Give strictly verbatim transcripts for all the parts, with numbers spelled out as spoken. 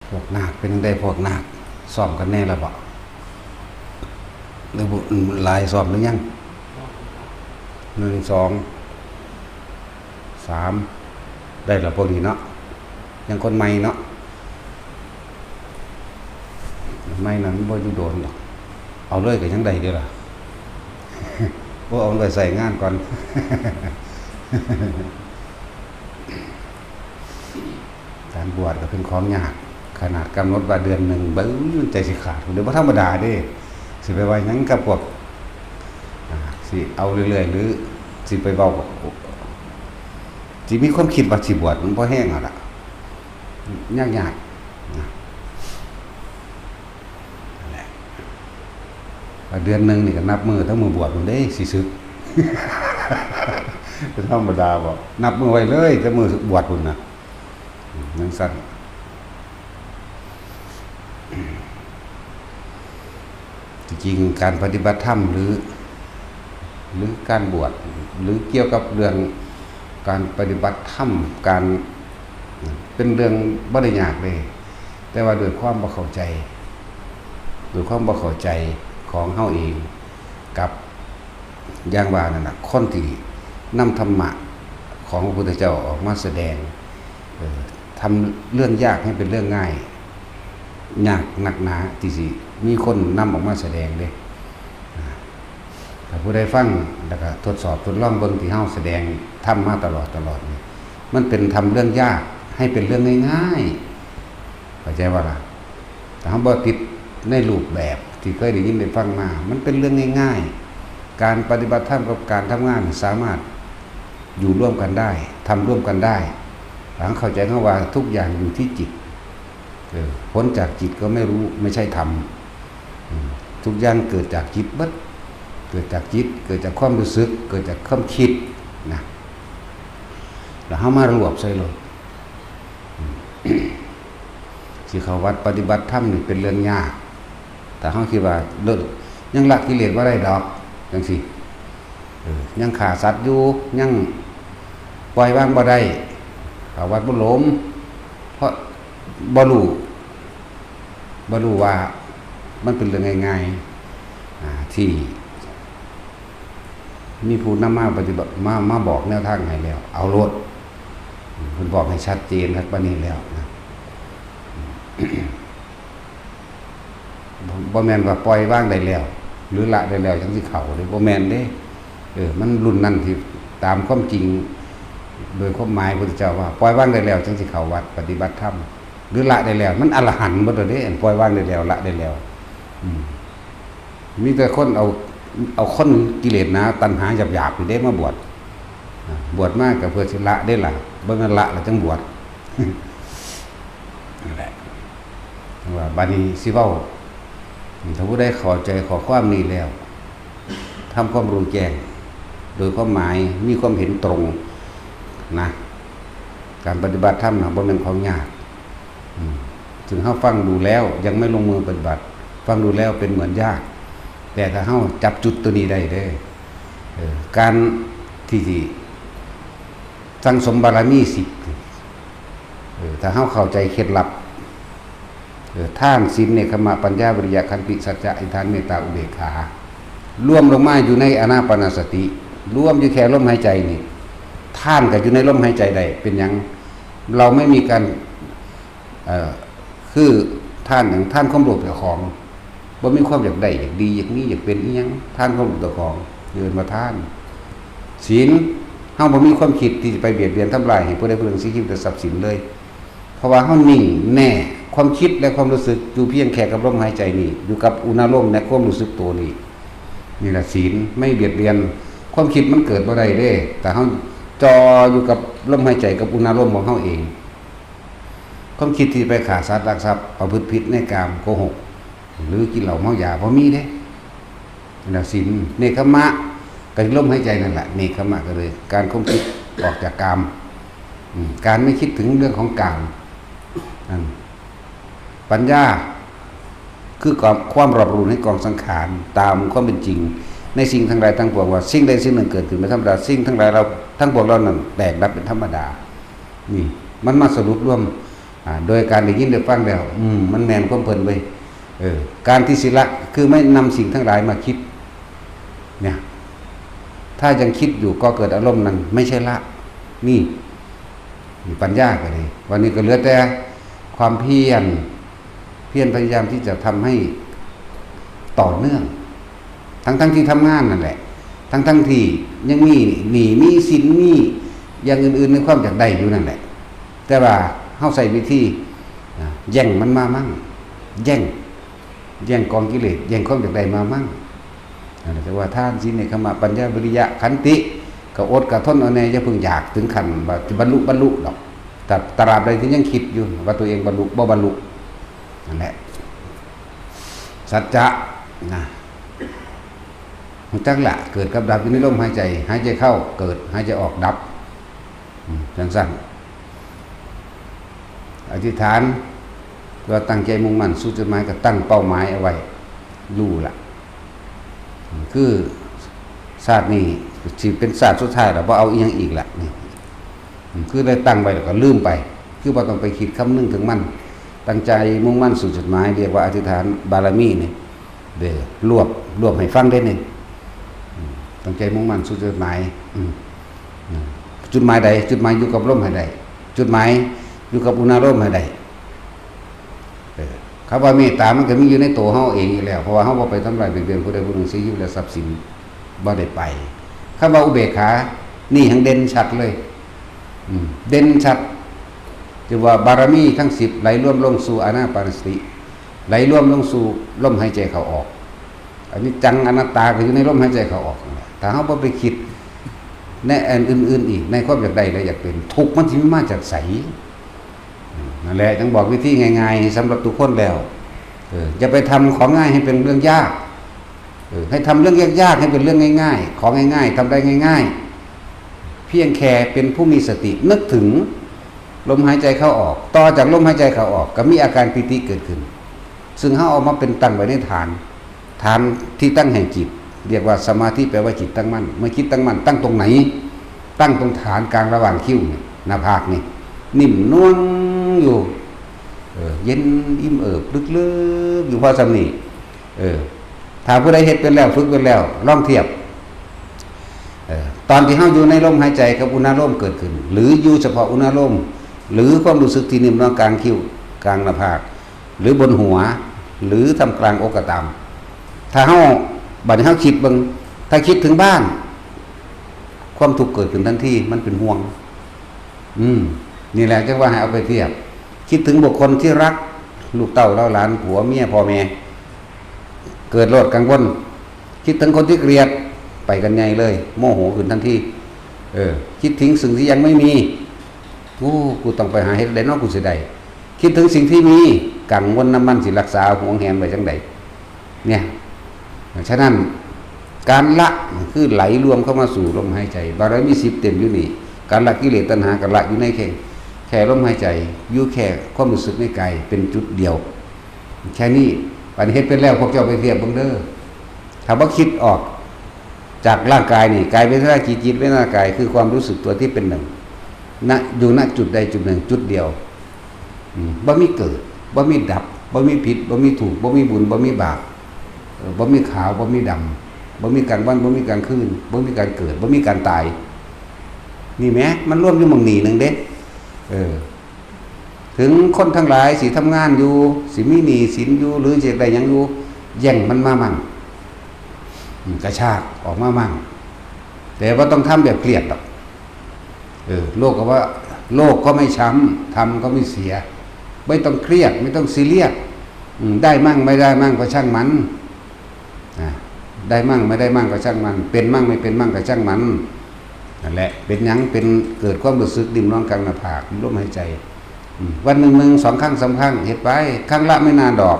พวกนาคเป็นจั่งใด พวกนาคซ้อมกันแน่แล้วบ่ หรือบ่ อืม หลายซ้อมหรือยัง หนึ่ง สอง สาม ได้แล้วพวกนี้เนาะ ยังคนใหม่เนาะ ใหม่นั้นบ่อยู่โดนดอก เอาเลยก็ยังได้เด้อล่ะ บ่เอาไปใช้งานก่อน การบวชก็เป็นของยาก ขนาดกำหนดว่าเดือนหนึ่ง เบิ่งใจสิขาด เดี๋ยวบ่ธรรมดาเด้ สิไปว่าหยังกับพวก อ่า สิเอาเรื่อยๆ หรือสิไปเว้ากับ สิมีความคิดว่าสิบวช มันบ่แฮงเอาล่ะ ยากๆ นะ นั่นแหละ เดือนหนึ่งนี่ก็นับมื้อตั้งมื้อบวชพุ้นเด้ สิสึก เป็นธรรมดาบ่ นับมื้อไว้เลย แต่มื้อบวชพุ้นน่ะ อืม จั่งซั้น ที่จริงการปฏิบัติธรรมหรือ หรือการบวช หรือเกี่ยวกับเรื่องการปฏิบัติธรรม การ เป็นเรื่องบ่ได้ยากเลย แต่ว่าด้วยความบ่เข้าใจ ด้วยความบ่เข้าใจของเฮาเอง กับ อย่างว่านั่นน่ะ คนที่นำธรรมะของพระพุทธเจ้าออกมาแสดง เอ่อ ทำเรื่องยากให้เป็นเรื่องง่าย ยากนักหนาที่สิมีคนนำออกมาแสดงเด้ อ่า ถ้าผู้ใดฟังแล้วก็ทดสอบทดลองเบิ่งที่เฮาแสดงธรรมมาตลอดตลอดนี่ มันเป็นทำเรื่องยากให้เป็นเรื่องง่ายๆ เข้าใจบ่ล่ะ ถ้าเฮาบ่ติดในรูปแบบที่เคยได้ยินได้ฟังมา มันเป็นเรื่องง่ายๆ การปฏิบัติธรรมกับการทำงานสามารถอยู่ร่วมกันได้ ทำร่วมกันได้ หลังเข้าใจคำว่าทุกอย่างอยู่ที่จิต เออ พ้นจากจิตก็ไม่รู้ ไม่ใช่ธรรม อืม ทุกอย่างเกิดจากจิตเบิด เกิดจากจิต เกิดจากความรู้สึก เกิดจากความคิดนะ แล้วเฮามารวบใส่โลด อืม สิเข้าวัดปฏิบัติธรรมนี่เป็นเรื่องยาก ถ้าเฮาคิดว่าเลิก ยังละกิเลสบ่ได้ดอก จั่งซี้ เออ ยังฆ่าสัตว์อยู่ ยังปล่อยวางบ่ได้ เข้าวัดบ่หลม เพราะบ่รู้ บ่รู้ว่ามันเป็นเรื่องง่ายๆ อ่า ที่มีผู้นำมาปฏิบัติ มา มาบอกแนวทางให้แล้ว เอาโลด เพิ่นบอกให้ชัดเจนคักปานนี้แล้วนะ บ่ บ่แม่นว่าปล่อยวางได้แล้ว หรือละได้แล้วจั่งสิเข้าเด้ บ่แม่นเด้ เออ มันรุ่นนั้นที่ตามความจริง โดยความหมายพระพุทธเจ้าว่า ปล่อยวางได้แล้วจั่งสิเข้าวัดปฏิบัติธรรม หรือละได้แล้ว มันอรหันต์หมดแล้วเด้ อันปล่อยวางได้แล้ว ละได้แล้ว อืม มีแต่คนเอา เอาคนกิเลสหนาตัณหาหยาบๆ นี่เด้มาบวช อ่า บวชมาก็เพื่อสิละเด้ล่ะ บ่แม่นละแล้วจั่งบวช นั่นแหละ ว่าบัดนี้สิเว้า ถ้าผู้ใดเข้าใจข้อความนี้แล้ว ทำความรู้แจ้ง โดยความหมาย มีความเห็นตรงนะ การปฏิบัติธรรมน่ะบ่แม่นของยาก อืม ถึงเฮาฟังดูแล้วยังไม่ลงมือปฏิบัติ ฟังดูแล้วเป็นเหมือนยาก แต่ถ้าเฮาจับจุดตัวนี้ได้เด้อ เออ การที่สิสั่งสมบารมีสิบ เออ ถ้าเฮาเข้าใจเคล็ดลับ เออ ทาน ศีล เนกขัมมะ ปัญญา วิริยะ ขันติ สัจจะ อธิษฐาน เมตตา อุเบกขา รวมลงมาอยู่ในอานาปานสติ รวมอยู่แค่ลมหายใจนี่ ทานก็อยู่ในลมหายใจได้ เป็นหยัง เราไม่มีการ เอ่อ คือทานหยัง ทานความโลภเจ้าของ บ่มีความอยากได้ อยากดี อยากมี อยากเป็นอิหยัง ทานความโลภเจ้าของ เอิ้นว่าทาน ศีล เฮาบ่มีความคิดที่จะไปเบียดเบียนทำลายให้ผู้ใดผู้หนึ่งเสียชีวิตและทรัพย์สินเลย เพราะว่าเฮานิ่งแน่ ความคิดและความรู้สึกอยู่เพียงแค่กับลมหายใจนี่ อยู่กับอุณาโลมและความรู้สึกตัวนี่ นี่ล่ะศีล ไม่เบียดเบียน ความคิดมันเกิดบ่ได้เด้ แต่เฮาจ่ออยู่กับลมหายใจกับอุณาโลมของเฮาเอง ความคิดที่ไปฆ่าสัตว์ลักทรัพย์ ประพฤติผิดในกาม โกหก หรือกินเหล้าเมายา บ่มีเด้ นั่นล่ะศีล เนกขัมมะ ก็ลมหายใจนั่นแหละ เนกขัมมะก็เลย การข่มคิดออกจากกาม อืม การไม่คิดถึงเรื่องของกาม นั่น ปัญญา คือความ ความรอบรู้ในกองสังขารตามความเป็นจริง ในสิ่งทั้งหลายทั้งปวงว่า สิ่งใดสิ่งหนึ่งเกิดขึ้นเป็นธรรมดา สิ่งทั้งหลายเรา ทั้งปวงเหล่านั้นแตกดับเป็นธรรมดา นี่ มันมาสรุปรวม อ่า โดยการได้ยินได้ฟังแล้ว อืม มันแม่นความเพิ่นเว้ย เออ การที่สิละ คือไม่นำสิ่งทั้งหลายมาคิด เนี่ย ถ้ายังคิดอยู่ก็เกิดอารมณ์นั้น ไม่ใช่ละ นี่ มีปัญญาก็ดี วันนี้ก็เหลือแต่ความเพียร เพียรพยายามที่จะทำให้ต่อเนื่อง ทั้งๆที่ทำงานนั่นแหละ ทั้งๆที่ยังมีหนี้มีสิน มีอย่างอื่นๆในความอยากได้อยู่นั่นแหละ แต่ว่าเฮาใช้วิธี อ่า แย่งมันมามั่ง แย่ง แย่งกองกิเลส แย่งความอยากได้มามั่ง นั่นแหละ แต่ว่าทาน ศีล เนกขัมมะ ปัญญา วิริยะ ขันติ ก็อดก็ทนเอาแน่ อย่าเพิ่งอยากถึงขั้นว่าจะบรรลุ บรรลุดอก แต่ตราบใดที่ยังคิดอยู่ว่าตัวเองบรรลุ บ่บรรลุ นั่นแหละ สัจจะนะ รู้จักละ เกิดกับดับอยู่ในลมหายใจ หายใจเข้าเกิด หายใจออกดับ อืม จังซั่น อธิษฐาน ว่าตั้งใจมุ่งมั่นสู่จุดหมาย ก็ตั้งเป้าหมายเอาไว้ รู้ละ อืม คือชาตินี้สิเป็นชาติสุดท้ายแล้ว บ่เอาอีหยังอีกละ นี่ อืม คือได้ตั้งไว้แล้วก็ลืมไป คือบ่ต้องไปคิดคำนึงถึงมัน ตั้งใจมุ่งมั่นสู่จุดหมาย เรียกว่าอธิษฐานบารมีนี่ เด้อ รวบ รวบให้ฟังเด้นี่ อืม ตั้งใจมุ่งมั่นสู่จุดหมาย อืม อืม จุดหมายใด จุดหมายอยู่กับลมให้ได้ จุดหมายอยู่กับอุณาโลมให้ได้ เออ คำว่าเมตตามันก็มีอยู่ในตัวเฮาเองอยู่แล้ว เพราะว่าเฮาบ่ไปทำร้ายเบียดเบียนผู้ใดผู้หนึ่ง เสียชีวิตและทรัพย์สิน บ่ได้ไป คำว่าอุเบกขา นี่แฮ่งเด่นชัดเลย อืม เด่นชัด คือว่าบารมีทั้งสิบไหลรวมลงสู่อานาปานสติ ไหลรวมลงสู่ลมหายใจเข้าออก อนิจจังอนัตตาก็อยู่ในลมหายใจเข้าออกนั่นแหละ ถ้าเฮาบ่ไปคิดในอันอื่นๆอีก ในความอยากได้และอยากเป็น ทุกข์มันสิมาจากไส อืม นั่นแหละ จั่งบอกวิธีง่ายๆสำหรับทุกคนแล้ว เออ อย่าไปทำของง่ายให้เป็นเรื่องยาก เออ ให้ทำเรื่องยากๆให้เป็นเรื่องง่ายๆ ของง่ายๆทำได้ง่ายๆ เพียงแค่เป็นผู้มีสตินึกถึงลมหายใจเข้าออก ต่อจากลมหายใจเข้าออกก็มีอาการปีติเกิดขึ้น ซึ่งเฮาเอามาเป็นตั้งไว้ในฐาน ฐานที่ตั้งแห่งจิต เรียกว่าสมาธิ แปลว่าจิตตั้งมั่น เมื่อจิตตั้งมั่น ตั้งตรงไหน ตั้งตรงฐานกลางระหว่างคิ้วนี่ หน้าผากนี่ นิ่มนวลอยู่ เออ เย็นอิ่มเอิบลึกๆอยู่ พอส่ำนี้ เออ ถ้าผู้ใดเฮ็ดเป็นแล้ว ฝึกเป็นแล้ว ลองเทียบ เออ ตอนที่เฮาอยู่ในลมหายใจกับอุณาโลมเกิดขึ้น หรืออยู่เฉพาะอุณาโลม หรือความรู้สึกที่นิ่มนวลกลางคิ้ว กลางหน้าผาก หรือบนหัว หรือท่ามกลางอกก็ตาม ถ้าเฮา บัดนี้เฮาคิดเบิ่ง ถ้าคิดถึงบ้าน ความทุกข์เกิดขึ้นทันที มันเป็นห่วง อืม นี่แหละจั่งว่าให้เอาไปเทียบ คิดถึงบุคคลที่รัก ลูกเต้าเหล่าหลาน ผัวเมีย พ่อแม่ เกิดโลดกังวล คิดถึงคนที่เกลียด ไปกันใหญ่เลย โมโหขึ้นทันที เออ คิดถึงสิ่งที่ยังไม่มี โอ้ กูต้องไปหาเฮ็ดได้เนาะ กูสิได้ คิดถึงสิ่งที่มี กังวลนำมัน สิรักษาหวงแหนไว้จั่งใด เนี่ย ฉะนั้น การละคือไหลรวมเข้ามาสู่ลมหายใจ บารมีสิบเต็มอยู่นี่ การละกิเลสตัณหาก็ละอยู่ในแค่ แค่ลมหายใจ อยู่แค่ความรู้สึกในกายเป็นจุดเดียว แค่นี้ บัดนี้เฮ็ดเป็นแล้ว พวกเจ้าไปเทียบเบิ่งเด้อ ถ้าบ่คิดออกจากร่างกายนี่ กายเวทนาจิต จิตเวทนากาย คือความรู้สึกตัวที่เป็นหนึ่ง ณ อยู่ ณ จุดใดจุดหนึ่ง จุดเดียว อืม บ่มีเกิด บ่มีดับ บ่มีผิด บ่มีถูก บ่มีบุญ บ่มีบาป เอ่อ บ่มีขาว บ่มีดำ บ่มีกลางวัน บ่มีกลางคืน บ่มีการเกิด บ่มีการตาย นี่แหม มันรวมอยู่หม่องนี้หนึ่งเด้ เออ ถึงคนทั้งหลายสิทำงานอยู่ สิมีหนี้สินอยู่ หรือสิได้หยังอยู่ แย่งมันมามั่ง อืม กระชากออกมามั่ง แต่บ่ต้องทำแบบเครียดดอก เออ โลกก็ว่า โลกก็ไม่ช้ำ ธรรมก็ไม่เสีย ไม่ต้องเครียด ไม่ต้องซีเรียส อืม ได้มั่งไม่ได้มั่งก็ช่างมัน อ่ะ ได้มั่งไม่ได้มั่งก็ช่างมัน เป็นมั่งไม่เป็นมั่งก็ช่างมัน นั่นแหละ เป็นหยัง เป็น เกิดความรู้สึกนิ่มนวลกลางหน้าผาก ลมหายใจ อืม วันหนึ่งหนึ่ง สองครั้ง สามครั้ง เฮ็ดไป ครั้งละไม่นานดอก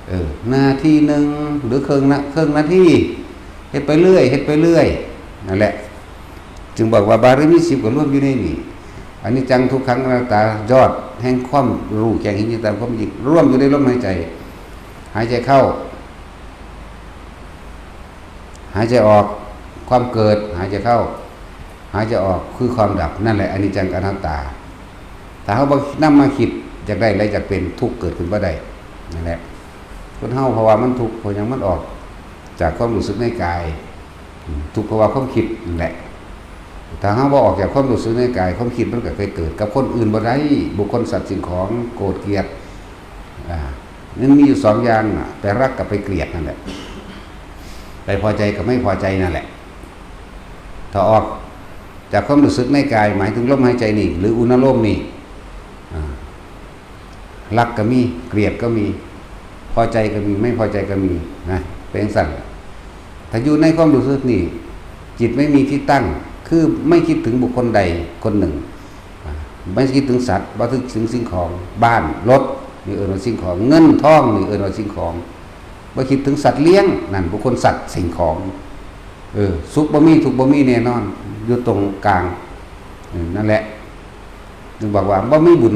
เออ นาทีหนึ่ง หรือครึ่งนะ ครึ่งนาที เฮ็ดไปเรื่อย เฮ็ดไปเรื่อย นั่นแหละ จึงบอกว่าบารมีสิบก็รวมอยู่ในนี้ อนิจจัง ทุกขัง อนัตตา ยอดแห่งความรู้แจ้งเห็นจริงตามความจริง รวมอยู่ในลมหายใจ หายใจเข้า หายใจออก ความเกิด หายใจเข้า หายใจออก คือความดับ นั่นแหละ อนิจจัง อนัตตา ถ้าเฮาบ่นำมาคิด อยากได้และอยากเป็น ทุกข์เกิดขึ้นบ่ได้ นั่นแหละ คนเฮาเพราะว่ามันทุกข์ เพราะหยัง มันออกจากความรู้สึกในกาย อืม ทุกข์เพราะว่าความคิดนั่นแหละ ถ้าเฮาบ่ออกจากความรู้สึกในกาย ความคิดมันก็เคยเกิดกับคนอื่นบ่ได้ บุคคล สัตว์ สิ่งของ โกรธ เกลียด อ่า มันมีอยู่สองอย่างน่ะ ไปรักกับไปเกลียดนั่นแหละ ไปพอใจกับไม่พอใจนั่นแหละ ถ้าออกจากความรู้สึกในกาย หมายถึงลมหายใจนี่ หรืออุณาโลมนี่ อ่า รักก็มี เกลียดก็มี พอใจก็มี ไม่พอใจก็มีนะ เป็นจั่งซั่น ถ้าอยู่ในความรู้สึกนี่ จิตไม่มีที่ตั้ง คือไม่คิดถึงบุคคลใดคนหนึ่ง อ่า ไม่คิดถึงสัตว์ บ่คิดถึงสิ่งของ บ้าน รถ นี่เอิ้นว่าสิ่งของ เงินทอง นี่เอิ้นว่าสิ่งของ บ่คิดถึงสัตว์เลี้ยง นั่นบุคคล สัตว์ สิ่งของ เออ สุขบ่มี ทุกข์บ่มีแน่นอน อยู่ตรงกลาง เออ นั่นแหละ จึงบอกว่าบ่มีบุญ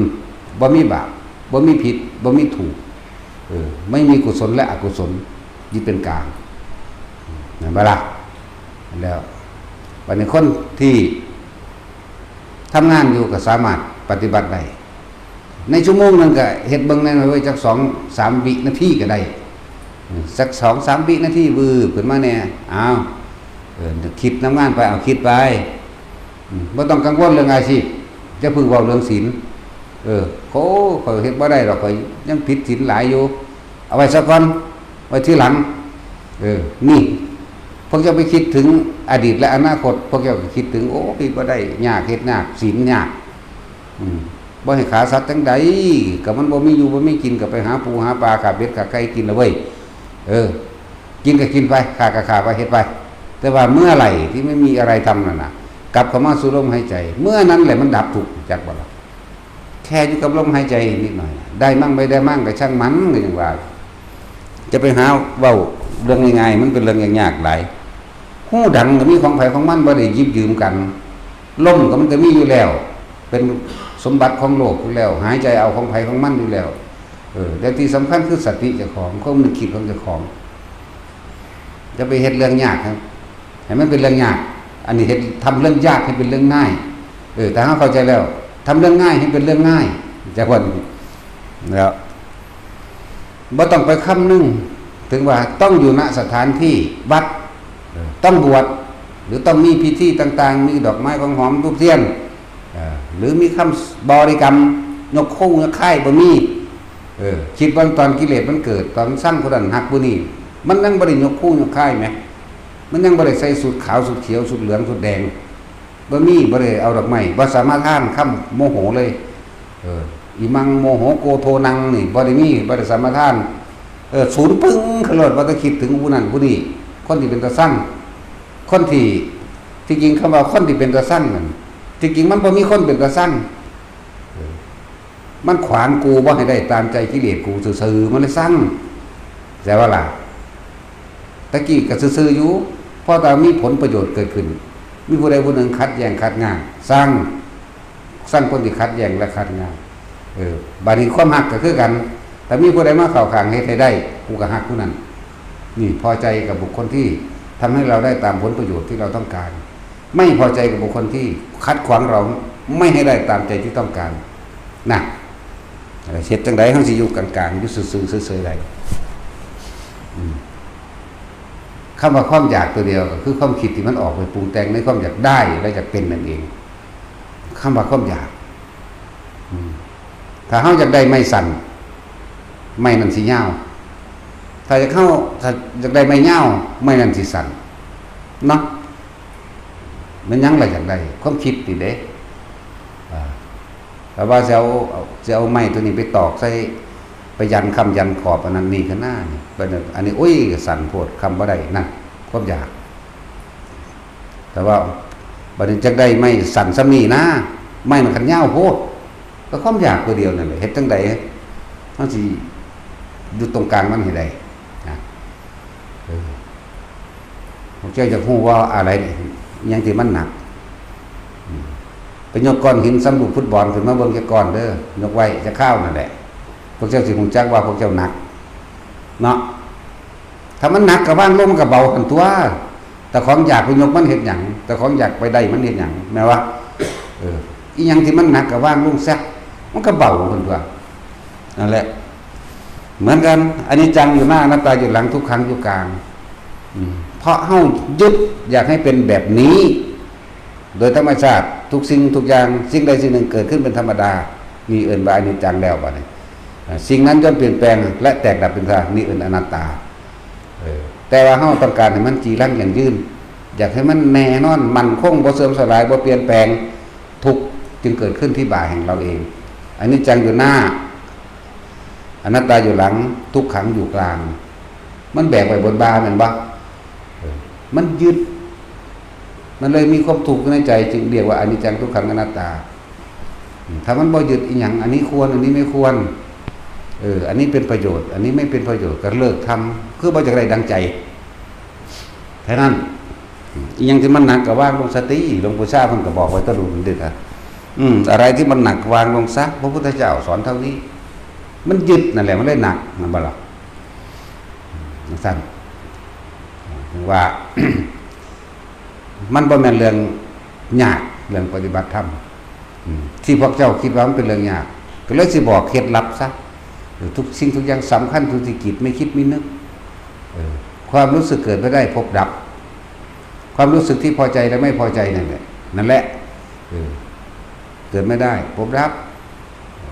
บ่มีบาป บ่มีผิด บ่มีถูก เออ ไม่มีกุศลและอกุศล ยึดเป็นกลาง นั่นบ่ล่ะ แล้ว บัดนี้คนที่ทำงานอยู่ก็สามารถปฏิบัติได้ ในชั่วโมงหนึ่งก็เฮ็ดเบิ่งแหน่เว้ย จักสองสามวินาทีก็ได้ อืม สักสองสามวินาที วืบขึ้นมาแหน่ อ้าว เออ คิดนำงานไป เอาคิดไป อืม บ่ต้องกังวลเรื่องอาชีพ อย่าเพิ่งเว้าเรื่องศีล เออ โอ้ ข้อยเฮ็ดบ่ได้ดอก ข้อยยังผิดศีลหลายอยู่ เอาไว้ซะก่อน ไว้ทีหลัง เออ นี่ พวกเจ้าไปคิดถึงอดีตและอนาคต พวกเจ้าก็คิดถึง โอ้ เฮ็ดบ่ได้ ยาก เฮ็ดยาก ศีลยาก อืม บ่ให้ฆ่าสัตว์จั่งใด ก็มันบ่มีอยู่บ่มีกิน ก็ไปหาปูหาปลา ฆ่าเป็ดฆ่าไก่กินละเว้ย เออ กินก็กินไป ฆ่าก็ฆ่าไป เฮ็ดไป แต่ว่าเมื่อไหร่ที่ไม่มีอะไรทำนั่นน่ะ กลับเข้ามาสู่ลมหายใจ เมื่อนั้นแหละมันดับทุกข์ จักบ่ล่ะ แค่อยู่กับลมหายใจนิดหน่อย ได้มั่งไม่ได้มั่งก็ช่างมัน ก็ยังว่า จะไปหาเว้าเรื่องง่ายๆ มันเป็นเรื่องยากๆหลาย ฮูดังก็มีของไผของมัน บ่ได้หยิบยืมกัน ลมก็มันก็มีอยู่แล้ว เป็นสมบัติของโลกอยู่แล้ว หายใจเอาของไผของมันอยู่แล้ว เออ และที่สำคัญคือสติเจ้าของ ความนึกคิดของเจ้าของ จะไปเฮ็ดเรื่องยากครับ ให้มันเป็นเรื่องยาก อันนี้เฮ็ด ทำเรื่องยากให้เป็นเรื่องง่าย เออ แต่เฮาเข้าใจแล้ว ทำเรื่องง่ายให้เป็นเรื่องง่าย จักว่า แล้ว บ่ต้องไปคำนึงถึงว่าต้องอยู่ ณ สถานที่วัด เออ ต้องบวช หรือต้องมีพิธีต่างๆ มีดอกไม้ของหอมธูปเทียน เออ หรือมีคำบริกรรม ยกคงยกค้าย บ่มี เออ คิดเบิ่งตอนกิเลสมันเกิด ตอนมันซังผู้นั้นฮักผู้นี้ มันยังบ่ได้ยกคงยกค้ายแหม มันยังบ่ได้ใส่สูทขาว สูทเขียว สูทเหลือง สูทแดง บ่มี บ่ได้เอาดอกไม้ บ่สมาทานคำโมโหเลย เออ อิมังโมโหโกโทนังนี่ บ่ได้มี บ่ได้สมาทาน เออ สูญปึ้งขึ้นโลด บ่ต้องคิดถึงผู้นั้นผู้นี้ คนที่เป็นตาซัง คนที่ ที่จริงคำว่าคนที่เป็นตาซังนั่น ที่จริงมันบ่มีคนเป็นตาซัง เออ มันขวางกูบ่ให้ได้ตามใจกิเลสกูซื่อๆ มันเลยซัง แต่ว่าล่ะ ตะกี้ก็ซื่อๆอยู่ พอแต่มีผลประโยชน์เกิดขึ้น มีผู้ใดผู้หนึ่งขัดแย้งขัดงาน ซัง ซังคนที่ขัดแย้งและขัดงาน เออ บัดนี้ความฮักก็คือกัน แต่มีผู้ใดมาเข้าข้างเฮ็ดให้ได้ กูก็ฮักผู้นั้น นี่พอใจกับบุคคลที่ทำให้เราได้ตามผลประโยชน์ที่เราต้องการ ไม่พอใจกับบุคคลที่ขัดขวางเราไม่ให้ได้ตามใจที่ต้องการ นะ เฮ็ดจั่งใด๋เฮาสิอยู่กลางๆ อยู่ซื่อๆเฉยๆได้ อืม คำว่าความอยากตัวเดียวก็คือความคิดที่มันออกไปปรุงแต่งในความอยากได้และอยากเป็นนั่นเอง คำว่าความอยาก อืม ถ้าเฮาอยากได้ไม้สั้น ไม้นั้นสิยาว ถ้าอยากเฮา ถ้าอยากได้ไม้ยาว ไม้นั้นสิสั้น เนาะ แม่นหยังล่ะอยากได้ ความคิดนี่เด้ อ่า แต่ว่าสิเอา สิเอาไม้ตัวนี้ไปตอกใส่ ไปยันค้ำยันขอบอันนั้นนี่ก็น่านี่ บัดนี้ อันนี้ โอ้ย สั้นโพด ค้ำบ่ได้ นั่น ความอยาก แต่ว่าบัดนี้จักได้ไม้สั้นส่ำนี้นะ ไม้มันคันยาวโพด ก็ความอยากตัวเดียวนั่นแหละ เฮ็ดจั่งใด๋เฮาสิอยู่ตรงกลางมันให้ได้ นะ เออ พวกเจ้าอยากฮู้ว่าอะไรนี่ อิหยังที่มันหนัก อืม ไปยกก้อนหินส่ำลูกฟุตบอลขึ้นมาเบิ่งจักก้อนเด้อ ยกไว้จักคราวนั่นแหละ พวกเจ้าสิฮู้จักว่าพวกเจ้าหนัก เนาะ ถ้ามันหนักก็วางลงมันก็เบาหั่นตั๊ว แต่ของอยากไปยกมันเฮ็ดหยัง แต่ของอยากไปได้มันเฮ็ดหยัง แม่นบ่ เออ อิหยังที่มันหนักก็วางลงซะ มันก็เบาหั่นตั๊ว นั่นแหละ เหมือนกัน อนิจจังอยู่หน้า อนัตตาอยู่หลัง ทุกขังอยู่กลาง อืม เพราะเฮายึดอยากให้เป็นแบบนี้ โดยธรรมชาติ ทุกสิ่งทุกอย่าง สิ่งใดสิ่งหนึ่งเกิดขึ้นเป็นธรรมดา นี่เอิ้นว่าอนิจจังแล้วบัดนี้ อ่า สิ่งนั้นย่อมเปลี่ยนแปลงและแตกดับเป็นธรรมดา นี่เอิ้นอนัตตา เออ แต่ว่าเฮาต้องการให้มันจีรังยั่งยืน อยากให้มันแน่นอน มั่นคง บ่เสื่อมสลาย บ่เปลี่ยนแปลง ทุกข์จึงเกิดขึ้นที่บ่าแห่งเราเอง อนิจจังอยู่หน้า อนัตตาอยู่หลัง ทุกขังอยู่กลาง มันแบกไว้บนบ่าแม่นบ่ เออ มันยึด มันเลยมีความทุกข์อยู่ในใจ จึงเรียกว่าอนิจจัง ทุกขัง อนัตตา อืม ถ้ามันบ่ยึดอีหยัง อันนี้ควร อันนี้ไม่ควร เออ อันนี้เป็นประโยชน์ อันนี้ไม่เป็นประโยชน์ ก็เลิกทำ คือบ่อยากได้ดังใจ แค่นั้น อืม อีหยังที่มันหนักก็วางลงซะติ หลวงปู่ชาเพิ่นก็บอกไว้ตะลุงเด็กอ่ะ อืม อะไรที่มันหนักวางลงซะ พระพุทธเจ้าสอนเท่านี้ มันยึดนั่นแหละ มันเลยหนัก แม่นบ่ล่ะ อืม จังซั่น ถึงว่า มันบ่แม่นเรื่องยาก เรื่องปฏิบัติธรรม อืม ที่พวกเจ้าคิดว่ามันเป็นเรื่องยาก ก็เลยสิบอกเคล็ดลับซะ เออ ทุกสิ่งทุกอย่างสำคัญอยู่ที่จิต ไม่คิดไม่นึก เออ ความรู้สึกเกิดไม่ได้ พบดับ ความรู้สึกที่พอใจและไม่พอใจนั่นแหละ นั่นแหละ เออ เกิดไม่ได้ พบดับ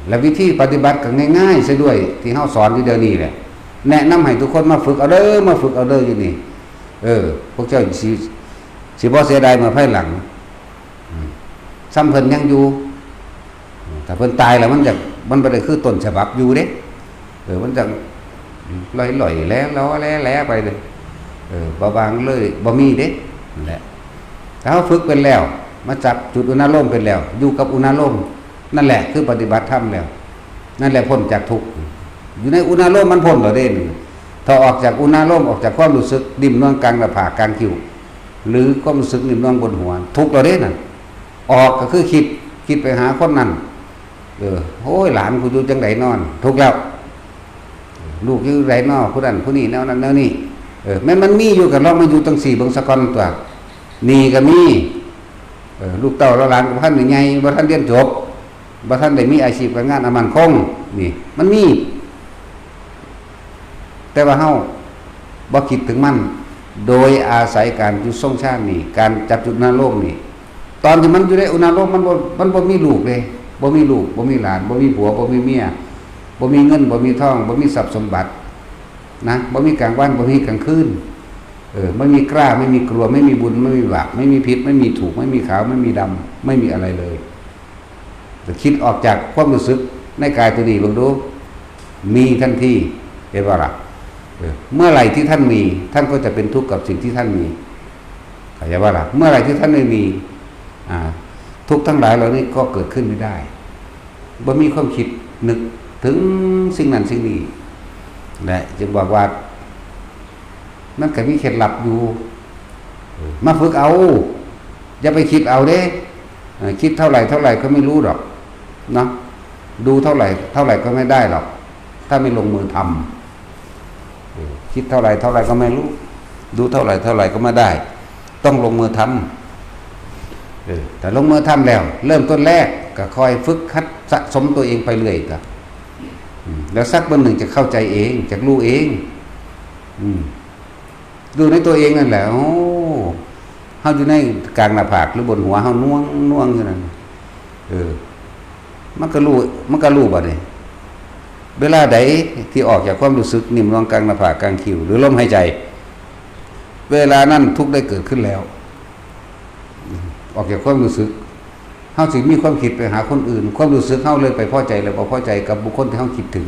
และวิธีปฏิบัติก็ง่ายๆซะด้วย ที่เฮาสอนอยู่เดี๋ยวนี้แหละ แนะนำให้ทุกคนมาฝึกเอาเด้อ มาฝึกเอาเด้ออยู่นี่ เออ พวกเจ้าสิ สิบ่เสียดายเมื่อภายหลัง อืม ซ้ำเพิ่นยังอยู่ ถ้าเพิ่นตายแล้วมันจะ มันบ่ได้คือต้นฉบับอยู่เด้ เออ มันจะลอยๆ แหล่ๆ ไปเลย เออ บ่วางเลย บ่มีเด้ นั่นแหละ ถ้าเฮาฝึกเป็นแล้ว มาจับจุดอุณาโลมเป็นแล้ว อยู่กับอุณาโลม นั่นแหละคือปฏิบัติธรรมแล้ว นั่นแหละพ้นจากทุกข์ อยู่ในอุณาโลมมันพ้นแล้วเด้นี่ ถ้าออกจากอุณาโลม ออกจากความรู้สึกนิ่มนวลกลางหน้าผากกลางคิ้ว หรือความรู้สึกนิ่มนวลบนหัว ทุกข์แล้วเด้นั่น ออกก็คือคิด คิดไปหาคนนั้น เออ โอ้ย หลานกูอยู่จังใดนอน ทุกข์แล้ว ลูกอยู่ใดนอ ผู้นั้นผู้นี้ แนวนั้นแนวนี้ เออ แม่นมันมีอยู่ ก็ลองมาอยู่จังซี่เบิ่งซะก่อนตั๊ว หนี้ก็มี เออ ลูกเต้าเหล่าหลานก็บ่ทันได้ใหญ่ บ่ทันเรียนจบ บ่ทันได้มีอาชีพการงานอันมั่นคง นี่ มันมี แต่ว่าเฮาบ่คิดถึงมัน โดยอาศัยการอยู่ทรงฌานนี่ การจับจุดอุณาโลมนี่ ตอนที่มันอยู่ในอุณาโลมมันบ่ มันบ่มีลูกเลย บ่มีลูก บ่มีหลาน บ่มีผัว บ่มีเมีย บ่มีเงิน บ่มีทอง บ่มีทรัพย์สมบัติ นะ บ่มีกลางวัน บ่มีกลางคืน เออ ไม่มีกล้า ไม่มีกลัว ไม่มีบุญ ไม่มีบาป ไม่มีผิด ไม่มีถูก ไม่มีขาว ไม่มีดำ ไม่มีอะไรเลย แต่คิดออกจากความรู้สึกในกายตัวนี้เบิ่งดู มีทันที เห็นบ่ล่ะ เออ เมื่อไหร่ที่ท่านมี ท่านก็จะเป็นทุกข์กับสิ่งที่ท่านมี เข้าใจบ่ล่ะ เมื่อไหร่ที่ท่านไม่มี อ่า ทุกข์ทั้งหลายเหล่านี้ก็เกิดขึ้นไม่ได้ บ่มีความคิดนึกถึงสิ่งนั้นสิ่งนี้ และจึงบอกว่า มันก็มีเคล็ดลับอยู่ เออ มาฝึกเอา อย่าไปคิดเอาเด้ เออ คิดเท่าไหร่เท่าไหร่ก็ไม่รู้หรอก เนาะ ดูเท่าไหร่เท่าไหร่ก็ไม่ได้หรอก ถ้าไม่ลงมือทำ เออ คิดเท่าไหร่เท่าไหร่ก็ไม่รู้ ดูเท่าไหร่เท่าไหร่ก็ไม่ได้ ต้องลงมือทำ เออ แต่ลงมือทำแล้ว เริ่มต้นแรกก็คอยฝึกหัดสะสมตัวเองไปเรื่อยก็ อืม แล้วสักวันหนึ่งจะเข้าใจเอง จะรู้เอง อืม ดูในตัวเองนั่นแหละ โอ้ เฮาอยู่ในกลางหน้าผากหรือบนหัวเฮาน่วงน่วงอยู่นั่น เออ มันก็รู้ มันก็รู้บัดนี้ เวลาใดที่ออกจากความรู้สึกนิ่มนวลกลางหน้าผากกลางคิ้ว หรือลมหายใจ เวลานั้นทุกข์ได้เกิดขึ้นแล้ว ออกจากความรู้สึก เฮาสิมีความคิดไปหาคนอื่น ความรู้สึกเฮาเลยไปพอใจหรือบ่พอใจกับบุคคลที่เฮาคิดถึง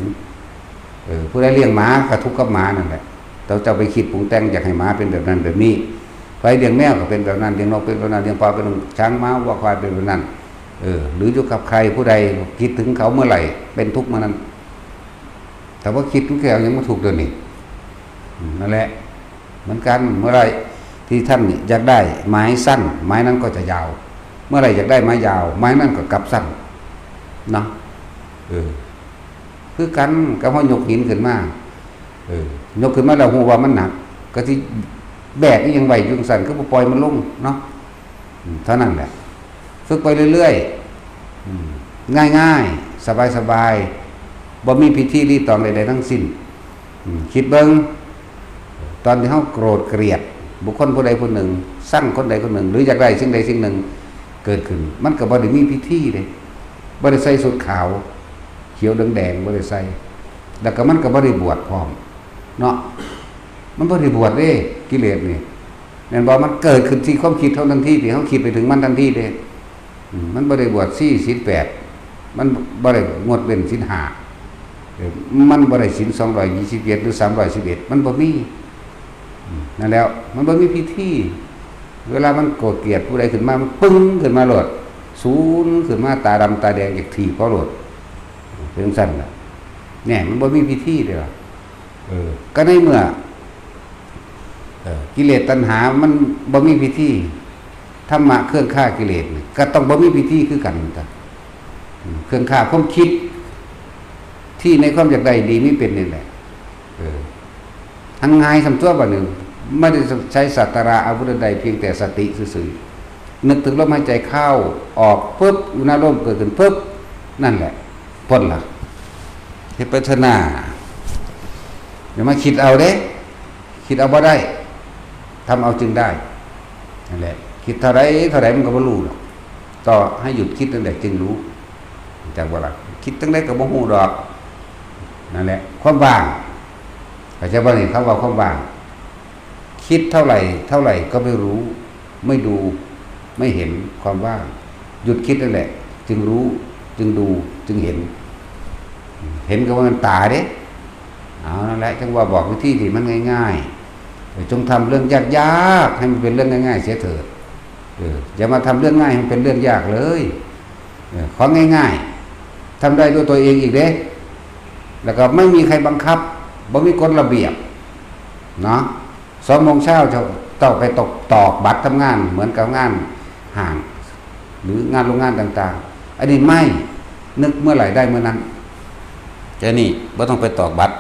เออ ผู้ใดเลี้ยงหมาก็ทุกข์กับหมานั่นแหละ เจ้า เจ้าไปคิดปรุงแต่งอยากให้หมาเป็นแบบนั้นแบบนี้ ใครเลี้ยงแมวก็เป็นแบบนั้น เลี้ยงนกเป็นแบบนั้น เลี้ยงปลาเป็นแบบนั้น ช้างม้าวัวควายเป็นแบบนั้น เออ หรืออยู่กับใครผู้ใดคิดถึงเขาเมื่อไหร่ เป็นทุกข์เมื่อนั้น แต่ว่าคิดทุกแถวยังไม่ถูกเดี๋ยวนี้ อืม นั่นแหละ เหมือนกัน เมื่อไหร่ที่ท่านอยากได้ไม้สั้น ไม้นั้นก็จะยาว เมื่อไหร่อยากได้ไม้ยาว ไม้นั้นก็กลับสั้น เนาะ เออ คือกันกับเฮายกหินขึ้นมา เออ ยกขึ้นมาแล้วฮู้ว่ามันหนัก ก็สิแบกอีหยังไว้อยู่จั่งซั้น คือบ่ปล่อยมันลงเนาะ อืม เท่านั้นแหละ ฝึกไปเรื่อยๆ อืม ง่ายๆ สบายๆ บ่มีพิธีรีตองใดๆทั้งสิ้น อืม คิดเบิ่ง ตอนที่เฮาโกรธเกลียดบุคคลผู้ใดผู้หนึ่ง ซังคนใดคนหนึ่ง หรืออยากได้สิ่งใดสิ่งหนึ่งเกิดขึ้น มันก็บ่ได้มีพิธีเด้ บ่ได้ใส่ชุดขาว เขียวเหลืองแดง บ่ได้ใส่ แล้วก็มันก็บ่ได้บวชพร้อม เนาะ มันบ่ได้บวชเด้ กิเลสนี่ แม่นบ่ มันเกิดขึ้นที่ความคิดเฮาทันที ที่เฮาคิดไปถึงมันทันทีเด้ อืม มันบ่ได้บวชสี่ศีลแปด มันบ่ได้งดเว้นศีลห้า เออ มันบ่ได้ศีลสองร้อยยี่สิบเอ็ดหรือสามร้อยสิบเอ็ด มันบ่มี อืม นั่นแหล้ว มันบ่มีพิธี เวลามันโกรธเกลียดผู้ใดขึ้นมา มันปึ้งขึ้นมาโลด สูนขึ้นมา ตาดำตาแดง อยากถีบเขาโลด เป็นจั่งซั่นล่ะ เนี่ย มันบ่มีพิธีเด้ล่ะ เออ ก็ในเมื่อ เออ กิเลสตัณหามันบ่มีพิธี ธรรมะเครื่องฆ่ากิเลสนี่ก็ต้องบ่มีพิธีคือกันจ้ะ อืม เครื่องฆ่าความคิด ที่ในความอยากได้ดีมีเป็นนี่แหละ เออ ทั้งง่ายส่ำตัวบัดนี้ ไม่ได้ใช้ศาสตราอาวุธใด เพียงแต่สติซื่อๆ นึกถึงลมหายใจเข้าออกปุ๊บ อุณาโลมเกิดขึ้นปุ๊บ นั่นแหละ พ้นละ เฮ็ดไปเถอะนา อย่ามาคิดเอาเด้ คิดเอาบ่ได้ ทำเอาจึงได้ นั่นแหละ คิดเท่าใดเท่าใดมันก็บ่รู้ดอก ต่อให้หยุดคิดนั่นแหละจึงรู้ จักบ่ล่ะ คิดจั่งใดก็บ่ฮู้ดอก นั่นแหละ ความว่าง เข้าใจบ่นี่ คำว่าความว่าง คิดเท่าไหร่เท่าไหร่ก็ไม่รู้ ไม่ดู ไม่เห็นความว่าง หยุดคิดนั่นแหละ จึงรู้ จึงดู จึงเห็น เห็นก็ว่ามันตาเด้ เอานั่นแหละ จั่งว่าบอกวิธีที่มันง่ายๆ เออ จงทำเรื่องยากๆ ให้มันเป็นเรื่องง่ายๆ เสียเถิด เออ อย่ามาทำเรื่องง่ายให้มันเป็นเรื่องยากเลย เออ ของง่ายๆ ทำได้ด้วยตัวเองอีกเด้ แล้วก็ไม่มีใครบังคับ บ่มีกฎระเบียบ เนาะ สองโมงเช้าเจ้า เจ้าไปตอก ตอกบัตรทำงาน เหมือนกับงานห้าง หรืองานโรงงานต่างๆ อันนี้ไม่ นึกเมื่อไหร่ได้เมื่อนั้น แค่นี้ บ่ต้องไปตอกบัตร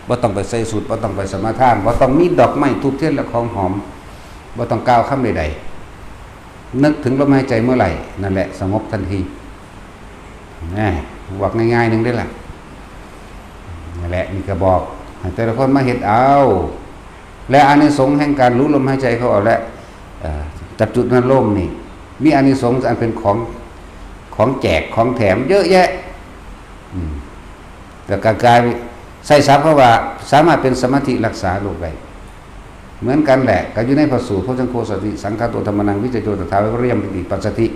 บ่ต้องไปใส่สูตร บ่ต้องไปสมาทาน บ่ต้องมีดอกไม้ธูปเทียนและของหอม บ่ต้องกล่าวคำใดๆ นึกถึงลมหายใจเมื่อไหร่ นั่นแหละสงบทันที แหม บอกง่ายๆ หนึ่งได้ละ นั่นแหละ นี่ก็บอกให้แต่ละคนมาเฮ็ดเอา และอานิสงส์แห่งการรู้ลมหายใจเข้าออกและ เอ่อ จับจุดนั้นลมนี่ มีอานิสงส์อันเป็นของ ของแจก ของแถมเยอะแยะ อืม แต่การกายใส่ศัพท์เพราะว่าสามารถเป็นสมาธิรักษาโรคได้ เหมือนกันแหละ ก็อยู่ในพระสูตร โพชฌังโคสติ สังคาโตธัมมานัง วิจโยตถา วิปริยมปิติปัสสติ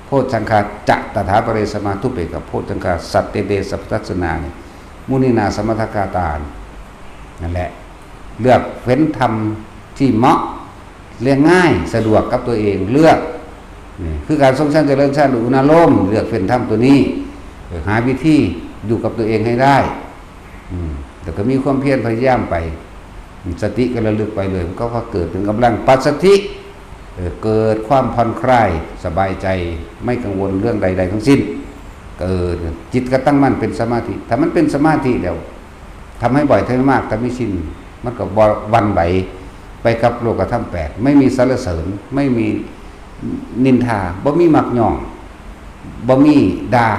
โพชฌังคาจะตถาปะเรสมา ทุเปกโพชฌังคา สัตเตเต สัพพทัสสนานิ มุนินา สมัทธาคาตา นั่นแหละ เลือกเฟ้นธรรมที่เหมาะ เรียกง่าย สะดวกกับตัวเอง เลือก นี่คือการทรงฌานเจริญฌานหรืออุณาโลม เลือกเฟ้นธรรมตัวนี้ เออ หาวิธีอยู่กับตัวเองให้ได้ อืม แต่ก็มีความเพียรพยายามไป สติก็ระลึกไปเลย มันก็เกิดเป็นกำลังปัสสติ เออ เกิดความผ่อนคลาย สบายใจ ไม่กังวลเรื่องใดๆทั้งสิ้น เกิดจิตก็ตั้งมั่นเป็นสมาธิ ถ้ามันเป็นสมาธิแล้ว ทำให้บ่อย ทำให้มาก ทำให้ชิน มันก็บ่หวั่นไหวไปกับโลกธรรมแปด ไม่มีสรรเสริญ ไม่มีนินทา บ่มีมักย่อง บ่มีด่า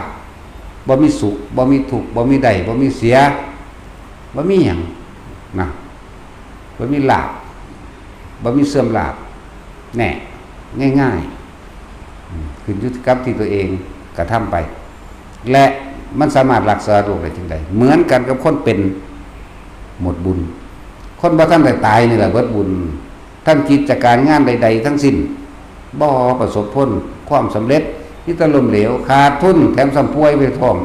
บ่มีสุข บ่มีทุกข์ บ่มีได้ บ่มีเสีย บ่มีหยังนะ บ่มีลาภ บ่มีเสื่อมลาภ แน่ ง่ายๆ อืม ขึ้นอยู่กับที่ตัวเองกระทำไป และมันสามารถรักษาโรคได้จังใด เหมือนกันกับคนเป็นหมดบุญ คนบ่ทันได้ตายนี่แหละเบิดบุญ ทั้งกิจการงานใดๆทั้งสิ้น บ่ประสบผลความสำเร็จ มีแต่ล้มเหลว ขาดทุน แถมซ้ำป่วยไปพร้อม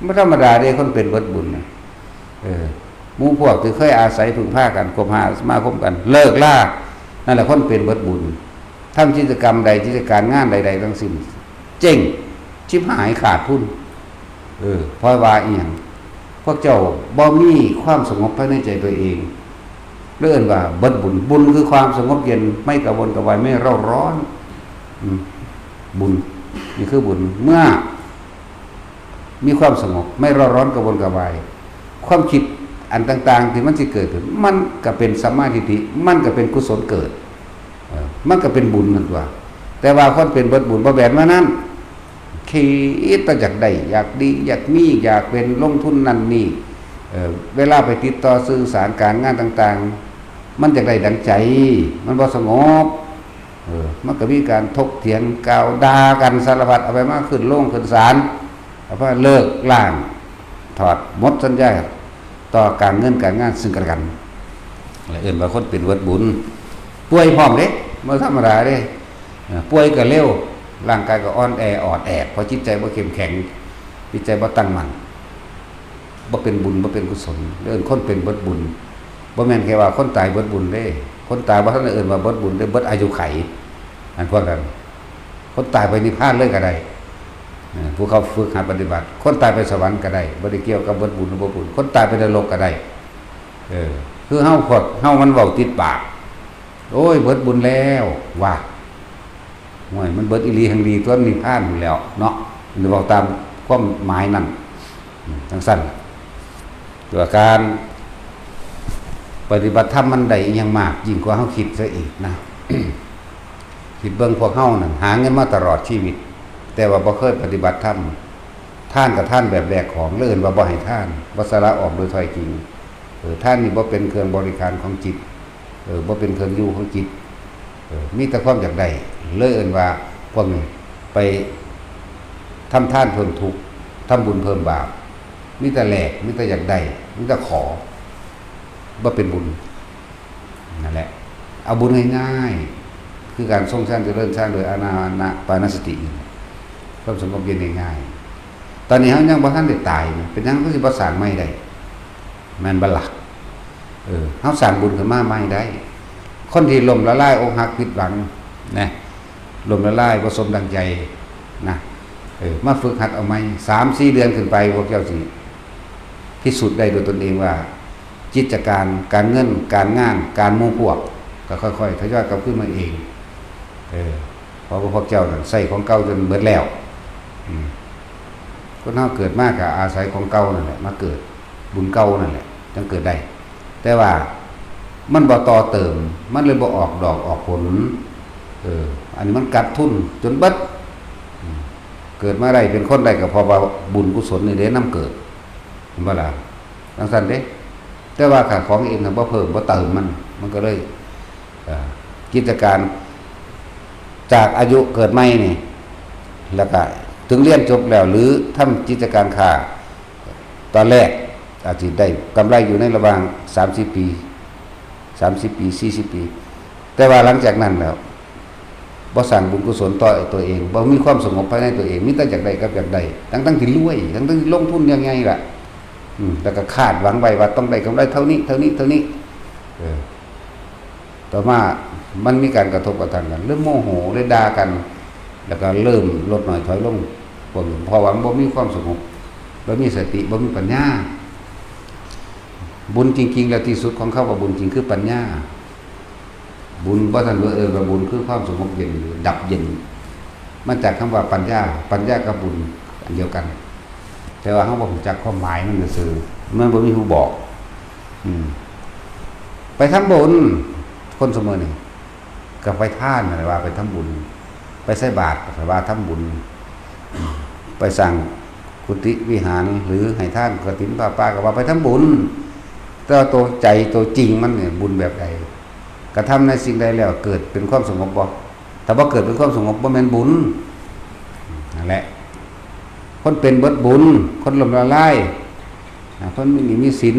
บ่ธรรมดาเด้ คนเป็นเบิดบุญนะ เออ หมู่พวกที่เคยอาศัยพึ่งพากัน คบหาสมาคมกัน เลิกลา นั่นแหละคนเป็นเบิดบุญ ทำกิจกรรมใด กิจการงานใดๆทั้งสิ้น เจ๊ง ชิบหาย ขาดทุน เออ เพราะว่าอีหยัง พวกเจ้าบ่มีความสงบภายในใจตัวเอง เรียกว่าเบิดบุญ บุญคือความสงบเย็น ไม่กระวนกระวาย ไม่เร่าร้อน อืม บุญ นี่คือบุญ เมื่อ มีความสงบ ไม่เร่าร้อนกระวนกระวาย ความคิดอันต่างๆที่มันสิเกิดขึ้น มันก็เป็นสัมมาทิฏฐิ มันก็เป็นกุศลเกิด เออ มันก็เป็นบุญนั่นตัว แต่ว่าคนเป็นเบิดบุญบ่แม่นว่านั้น คิดแต่อยากได้ อยากดี อยากมี อยากเป็น ลงทุนนั่นนี่ เอ่อ เวลาไปติดต่อสื่อสารการงานต่างๆ มันอยากได้ดังใจ มันบ่สงบ เออ มันก็มีการถกเถียงกล่าวด่ากันสารพัด เอาไปมาขึ้นโรงขึ้นศาล เอาไปเลิกล้าง ถอดหมดสัญญาต่อการเงินการงานซึ่งกันและกัน และเอิ้นว่าคนเป็นเบิดบุญ ป่วยพร้อมเด้ บ่ธรรมดาเด้ เอ่อ ป่วยก็เร็ว ร่างกายก็อ่อนแอออดแอด เพราะจิตใจบ่เข้มแข็ง จิตใจบ่ตั้งมั่น บ่เป็นบุญ บ่เป็นกุศล เอิ้นคนเป็นเบิดบุญ บ่แม่นแค่ว่าคนตายเบิดบุญเด้ คนตายบ่ทันได้เอิ้นว่าเบิดบุญเด้ เบิดอายุไข อันพวกนั้น คนตายไปนิพพานเลยก็ได้ เอ่อ ผู้เขาฝึกหัดปฏิบัติ คนตายไปสวรรค์ก็ได้ บ่ได้เกี่ยวกับเบิดบุญหรือบ่บุญ คนตายไปนรกก็ได้ เออ คือเฮาพวกเฮามันเว้าติดปาก โอ้ย เบิดบุญแล้ว ว่า โอ้ย มันเบิดอีหลีแห่งดีตัวนิพพานอยู่แล้วเนาะ มันเว้าตามความหมายนั่น อืม จังซั่น ตัวการปฏิบัติธรรมมันได้อิหยังมาก ยิ่งกว่าเฮาคิดซะอีกนะ คิดเบิ่งพวกเฮานั่น หาเงินมาตลอดชีวิต แต่ว่าบ่เคยปฏิบัติธรรม ทานก็ทานแบบแลกของ แล้วเอิ้นว่าบ่ให้ทาน บ่สละออกโดยแท้จริง เออ ทานนี่บ่เป็นเครื่องบริการของจิต เออ บ่เป็นเครื่องอยู่ของจิต เออ มีแต่ความอยากได้ เลยเอิ้นว่าพวกนี้ไปทำทานเพิ่มทุกข์ ทำบุญเพิ่มบาป มีแต่แลก มีแต่อยากได้ มีแต่ขอ บ่เป็นบุญ นั่นแหละ เอาบุญง่ายๆ คือการทรงฌานเจริญฌานโดยอานาปานสตินี่แหละ ความสงบเย็นง่ายๆ ตอนนี้เฮายังบ่ทันได้ตายนะ เป็นหยังคือสิบ่สร้างใหม่ได้ แม่นบ่ล่ะ เออ เฮาสร้างบุญขึ้นมาใหม่ได้ คนที่ล้มละลาย อกหัก ผิดหวัง นะ ล้มละลาย บ่สมดังใจ นะ เออ มาฝึกหัดเอาใหม่ สามสี่เดือนขึ้นไป พวกเจ้าสิพิสูจน์ได้ด้วยตนเองว่า กิจการ การเงิน การงาน การหมู่พวก ก็ค่อยๆ ทยอยกลับคืนมาเอง เออ เพราะว่าพวกเจ้านั่นใช้ของเก่าจนเบิดแล้ว อืม คนเฮาเกิดมาก็อาศัยของเก่านั่นแหละ มาเกิด บุญเก่านั่นแหละ จั่งเกิดได้ แต่ว่ามันบ่ต่อเติม มันเลยบ่ออกดอกออกผล เออ อันนี้มันกัดทุนจนเบิด อืม เกิดมาได้เป็นคนได้ก็เพราะว่าบุญกุศลนี่เด้นำเกิด เห็นบ่ล่ะ จั่งซั่นเด้ แต่ว่าข้าของเองน่ะบ่เพิ่มบ่เติมมัน มันก็เลย เอ่อ กิจการ จากอายุเกิดใหม่นี่ แล้วก็ถึงเรียนจบแล้ว หรือทำกิจการค้า ตอนแรกอาจสิได้กำไรอยู่ในระหว่างสามสิบปี สามสิบปี สี่สิบปี แต่ว่าหลังจากนั้นแล้ว บ่สร้างบุญกุศลต่อตัวเอง บ่มีความสงบภายในตัวเอง มีแต่อยากได้กับอยากได้ ทั้งๆที่รวย ทั้งๆที่ลงทุนอย่างไงล่ะ อืม แล้วก็คาดหวังไว้ว่าต้องได้กำไรเท่านี้ เท่านี้ เท่านี้ เออ ต่อมามันมีการกระทบกระทั่งกัน เริ่มโมโห เริ่มด่ากัน แล้วก็เริ่มลดน้อยถอยลง พวกนี้ เพราะว่ามันบ่มีความสงบ บ่มีสติ บ่มีปัญญา บุญจริงๆ แล้วที่สุดของคำว่าบุญจริงคือปัญญา บุญบ่ทันว่า เออ ว่าบุญคือความสงบเย็นหรือดับเย็น มาจากคำว่าปัญญา ปัญญากับบุญอันเดียวกัน แต่ว่าเฮาบ่รู้จักความหมายมันซื่อๆ มันบ่มีผู้บอก อืม ไปทำบุญ คนซุมื้อนี้ ก็ไปทานนั่นแหละว่าไปทำบุญ ไปใส่บาตรก็ว่าทำบุญ อืม ไปสร้างกุฏิวิหาร หรือให้ทานกฐินผ้าป่าก็ว่าไปทำบุญ แต่ว่าตัวใจตัวจริงมันเนี่ยบุญแบบใด กระทำในสิ่งใดแล้วเกิดเป็นความสงบบ่ ถ้าบ่เกิดเป็นความสงบบ่แม่นบุญ นั่นแหละ คนเป็นเบิดบุญ คนล้มละลาย อ่า คนมีหนี้มีสิน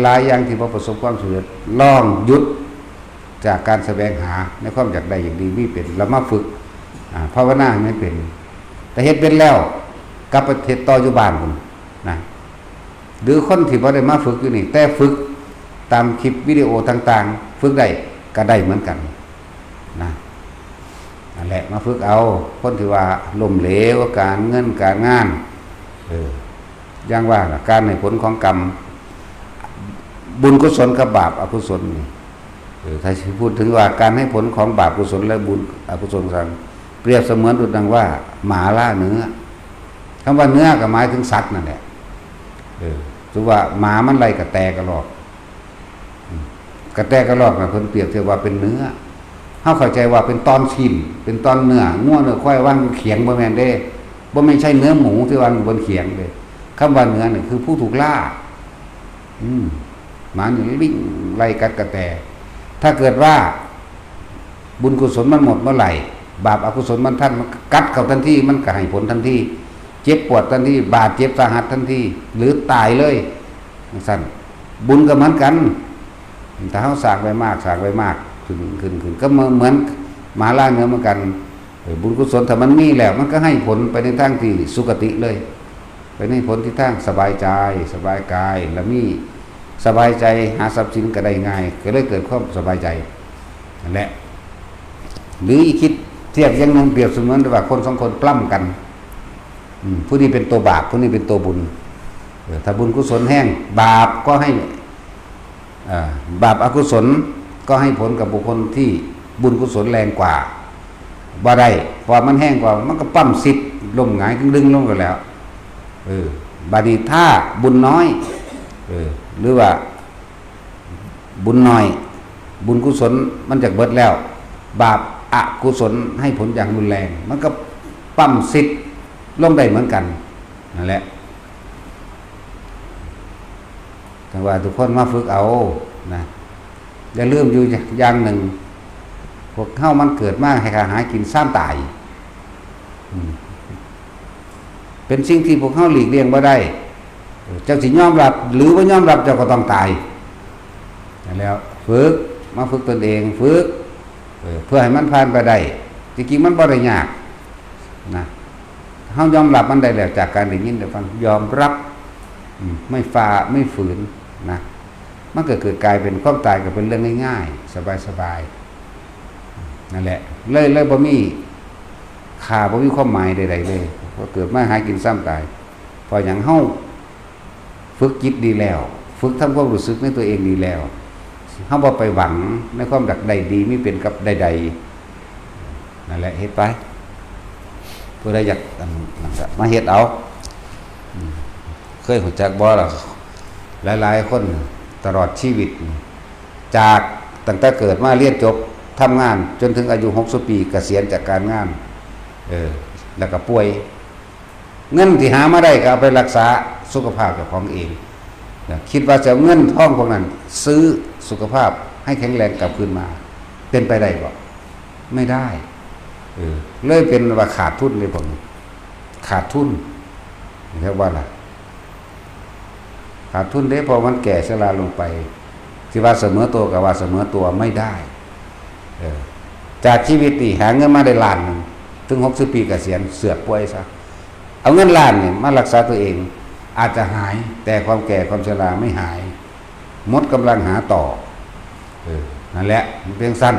หลายๆ อย่างที่บ่ประสบความสำเร็จ ลองหยุดจากการแสวงหาในความอยากได้อยากดีมีเป็น แล้วมาฝึก อ่า ภาวนาให้มันเป็น แต่เฮ็ดเป็นแล้ว กลับไปเฮ็ดต่ออยู่บ้านพุ้นนะ หรือคนที่บ่ได้มาฝึกอยู่นี่ แต่ฝึกตามคลิปวิดีโอต่างๆ ฝึกได้ ก็ได้เหมือนกันนะ นั่นแหละ มาฝึกเอา คนที่ว่าล้มเหลว การเงินการงาน เออ อย่างว่าล่ะ การให้ผลของกรรม บุญกุศลกับบาปอกุศลนี่ เออ ถ้าสิพูดถึงว่าการให้ผลของบาปกุศลและบุญอกุศลสัง เปรียบเสมือนดุจดังว่าหมาล่าเนื้อ คำว่าเนื้อก็หมายถึงสัตว์นั่นแหละ เออ ถือว่าหมามันไล่กระแตกระรอก อืม กระแตกระรอกน่ะเพิ่นเปรียบเทียบว่าเป็นเนื้อ เฮาเข้าใจว่าเป็นตอนชิ้น เป็นตอนเนื้อ งัวเนื้อควายวางอยู่เขียง บ่แม่นเด้ บ่แม่นใช่เนื้อหมูที่วางอยู่บนเขียงเลย คำว่าเนื้อเนี่ยคือผู้ถูกล่า อืม หมานี่วิ่งไล่กัดกระแต ถ้าเกิดว่าบุญกุศลมันหมดเมื่อไหร่ บาปอกุศลมันทัน มันกัดเข้าทันที มันก็ให้ผลทันที เจ็บปวดทันที บาดเจ็บสาหัสทันที หรือตายเลยจั่งซั้น บุญก็เหมือนกัน ถ้าเฮาสร้างไว้มาก สร้างไว้มาก ขึ้น ขึ้น ขึ้น ก็เหมือน เหมือนหมาล่าเนื้อเหมือนกัน เออ บุญกุศลถ้ามันมีแล้ว มันก็ให้ผลไปในทางที่สุคติเลย ไปในผลที่ทางสบายใจ สบายกาย และมีสบายใจ หาทรัพย์สินก็ได้ง่าย ก็เลยเกิดความสบายใจ นั่นแหละ หรืออีกคิดเทียบอย่างหนึ่ง เปรียบเสมือนว่าคนสองคนปล้ำกัน อืม ผู้นี้เป็นตัวบาป ผู้นี้เป็นตัวบุญ เออ ถ้าบุญกุศลแห้ง บาปก็ให้ อ่า บาปอกุศลก็ให้ผลกับบุคคลที่บุญกุศลแรงกว่า บ่ได้ เพราะมันแห้งกว่า มันก็ปั๊มสิทธิ์ ล้มหงายดึงลงไปแล้ว เออ บัดนี้ถ้าบุญน้อย เออ หรือว่าบุญน้อย บุญกุศลมันจะเบิดแล้ว บาปอกุศลให้ผลอย่างรุนแรง มันก็ปั๊มสิทธิ์ลงได้เหมือนกัน นั่นแหละ จั่งว่าทุกคนมาฝึกเอานะ อย่าลืมอยู่อย่างหนึ่ง พวกเฮามันเกิดมาให้หากินซ้ำตาย อืม เป็นสิ่งที่พวกเฮาหลีกเลี่ยงบ่ได้ เจ้าสิยอมรับหรือบ่ยอมรับ เจ้าก็ต้องตาย นั่นแหล้ว ฝึก มาฝึกตนเอง ฝึก เออ เพื่อให้มันผ่านไปได้ จริงๆ มันบ่ได้ยากนะ เฮายอมรับมันได้แล้ว จากการได้ยินได้ฟัง ยอมรับ อืม ไม่ฝ่า ไม่ฝืนนะ มันก็เกิดกลายเป็นความตายก็เป็นเรื่องง่ายๆ สบายๆ นั่นแหละ เลย เลยบ่มีค่า บ่มีความหมายใดๆ เลย เพราะเกิดมาหากินซ้ำตาย เพราะหยัง เฮาฝึกจิตดีแล้ว ฝึกทำความรู้สึกในตัวเองดีแล้ว เฮาบ่ไปหวังในความอยากได้ดี มีเป็นกับใดๆ นั่นแหละ เฮ็ดไป ผู้ใดอยาก อันนั้นก็มาเฮ็ดเอา อืม เคยรู้จักบ่ล่ะ หลายๆ คนตลอดชีวิต จากตั้งแต่เกิดมาเรียนจบ ทำงานจนถึงอายุหกสิบปี เกษียณจากการงาน เออ แล้วก็ป่วย เงินที่หามาได้ก็เอาไปรักษาสุขภาพเจ้าของเองนะ คิดว่าจะเอาเงินทองพวกนั้นซื้อสุขภาพให้แข็งแรงกลับคืนมา เป็นไปได้บ่ ไม่ได้ เออ เลยเป็นว่าขาดทุนเลยพวกนี้ ขาดทุน เรียกว่าอะไร ขาดทุนเด้ เพราะมันแก่ชราลงไป ที่ว่าเสมอตัวกับว่าเสมอตัวไม่ได้ เออ จากชีวิตนี่หาเงินมาได้ล้านหนึ่ง ถึงหกสิบปีเกษียณ เสือกป่วยซะ เอาเงินล้านนี่มารักษาตัวเอง อาจจะหาย แต่ความแก่ความชราไม่หาย หมดกำลังหาต่อ เออ นั่นแหละ มันเป็นสั้น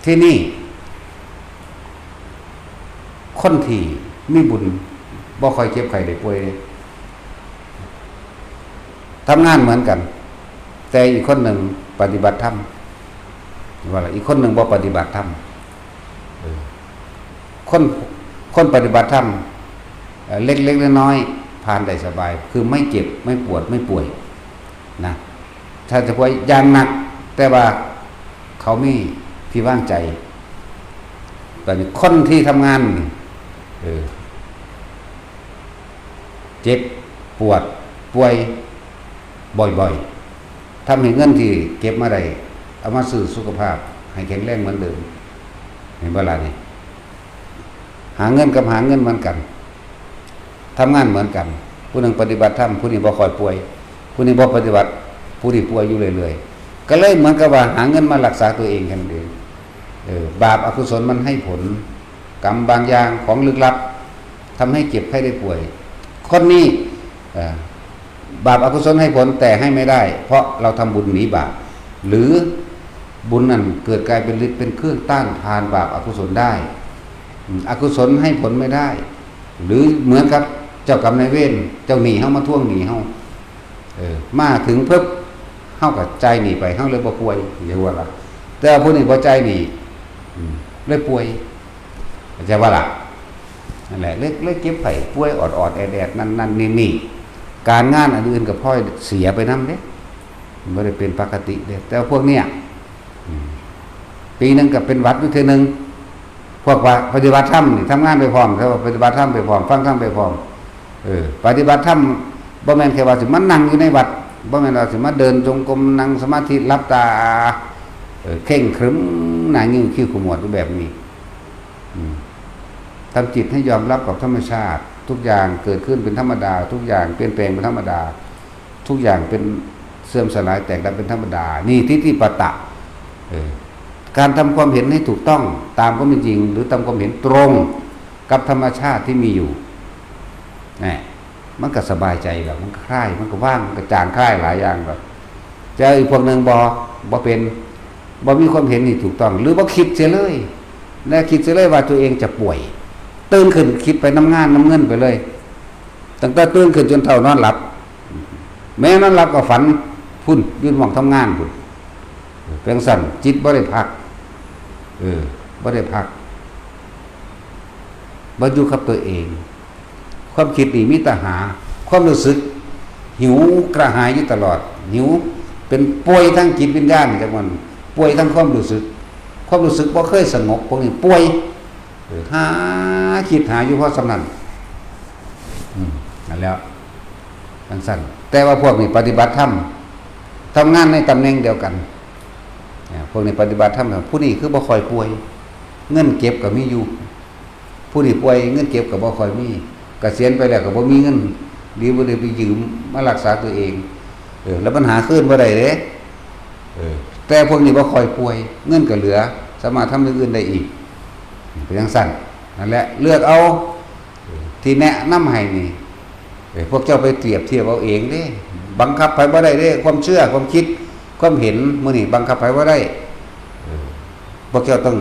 ที่นี่ คนที่มีบุญบ่ค่อยเจ็บไข้ได้ป่วย ทำงานเหมือนกัน แต่อีกคนหนึ่งปฏิบัติธรรม ว่าล่ะ อีกคนหนึ่งบ่ปฏิบัติธรรม เออ คน คนปฏิบัติธรรม เอ่อ เล็กๆ น้อยๆ ผ่านได้สบาย คือไม่เจ็บ ไม่ปวด ไม่ป่วย นะ ถ้าจะป่วยอย่างหนัก แต่ว่าเขามีที่วางใจ แต่คนที่ทำงานนี่ เออ เจ็บ ปวด ป่วย บ่อยๆ ทำให้เงินที่เก็บมาได้ เอามาซื้อสุขภาพ ให้แข็งแรงเหมือนเดิม เห็นบ่ล่ะนี่ หาเงินกับหาเงินเหมือนกัน ทำงานเหมือนกัน ผู้หนึ่งปฏิบัติธรรม ผู้นี้บ่ค่อยป่วย ผู้นี้บ่ปฏิบัติ ผู้นี้ป่วยอยู่เรื่อยๆ ก็เลยเหมือนกับว่าหาเงินมารักษาตัวเองแค่นั้นเอง เออ บาปอกุศลมันให้ผล กรรมบางอย่างของลึกลับ ทำให้เจ็บไข้ได้ป่วย คนนี้ เอ่อ บาปอกุศลให้ผลแต่ให้ไม่ได้ เพราะเราทำบุญหนีบาป หรือบุญนั่นเกิดกลายเป็นฤทธิ์เป็นเครื่องต้านทานบาปอกุศลได้ อืม อกุศลให้ผลไม่ได้ หรือเหมือนกับเจ้ากรรมนายเวร เจ้าหนี้เฮามาทวงหนี้เฮา เออ มาถึงปุ๊บ เฮาก็จ่ายหนี้ไป เฮาเลยบ่ป่วย อย่าว่าล่ะ แต่ว่าผู้นี้บ่จ่ายหนี้ อืม เลยป่วย เข้าใจบ่ล่ะ นั่นแหละ เลย เลยเจ็บไข้ป่วยออดๆ แอดๆ นั่นๆ นี่ๆ การงานอันอื่นก็พลอยเสียไปนำเด้ มันบ่ได้เป็นปกติเด้ แต่ว่าพวกเนี้ย อืม ปีหนึ่งก็เป็นหวัดอยู่เทื่อหนึ่ง พวกว่าปฏิบัติธรรมนี่ทำงานไปพร้อม แต่ว่าปฏิบัติธรรมไปพร้อม ฟังธรรมไปพร้อม เออ ปฏิบัติธรรมบ่แม่นแค่ว่าสิมานั่งอยู่ในวัด บ่แม่นว่าสิมาเดินจงกรม นั่งสมาธิหลับตา เออ เคร่งครึม หน้างิ้วคิ้วขมวดอยู่แบบนี้ อืม ทำจิตให้ยอมรับกับธรรมชาติ ทุกอย่างเกิดขึ้นเป็นธรรมดา ทุกอย่างเปลี่ยนแปลงเป็นธรรมดา ทุกอย่างเป็นเสื่อมสลายแตกดับเป็นธรรมดา นี่ทิฏฐิปตะ เออ การทำความเห็นให้ถูกต้องตามความเป็นจริง หรือทำความเห็นตรงกับธรรมชาติที่มีอยู่ นะ มันก็สบายใจแล้ว มันก็คลาย มันก็ว่าง มันก็จางคลายหลายอย่างแบบ แต่อีกพวกหนึ่งบ่ บ่เป็น บ่มีความเห็นที่ถูกต้อง หรือบ่คิดเสียเลย และคิดเสียเลยว่าตัวเองจะป่วย ตื่นขึ้นคิดไปนำงานนำเงินไปเลย ตั้งแต่ตื่นขึ้นจนเท่านอนหลับ แม้นอนหลับก็ฝัน พุ้น อยู่หม่องทำงานพุ้น เป็นจั่งซั้น จิตบ่ได้พัก เออ บ่ได้พัก บ่อยู่กับตัวเอง ความคิดนี่มีแต่หา ความรู้สึก หิวกระหายอยู่ตลอด หิว เป็นป่วยทางจิตวิญญาณ จังมัน ป่วยทางความรู้สึก ความรู้สึกบ่เคยสงบ พวกนี้ป่วย เออ หาคิดหาอยู่เพราะส่ำนั้น อืม นั่นแหล้ว จั่งซั้น แต่ว่าพวกนี้ปฏิบัติธรรม ทำงานในตำแหน่งเดียวกัน เนี่ย พวกนี้ปฏิบัติธรรม ผู้นี้คือบ่ค่อยป่วย เงินเก็บก็มีอยู่ ผู้นี้ป่วย เงินเก็บก็บ่ค่อยมี เกษียณไปแล้วก็บ่มีเงิน ดีบ่ได้ไปยืมมารักษาตัวเอง เออ แล้วมันหาคืนบ่ได้เด้ เออ แต่พวกนี้บ่ค่อยป่วย เงินก็เหลือ สามารถทำอย่างอื่นได้อีก เป็นจั่งซั้น นั่นแหละ เลือกเอา เออ ที่แนะนำให้นี่ เออ พวกเจ้าไปเปรียบเทียบเอาเองเด้ บังคับไผบ่ได้เด้ ความเชื่อ ความคิด ความเห็น มื้อนี้บังคับไผบ่ได้ เออ พวกเจ้าต้อง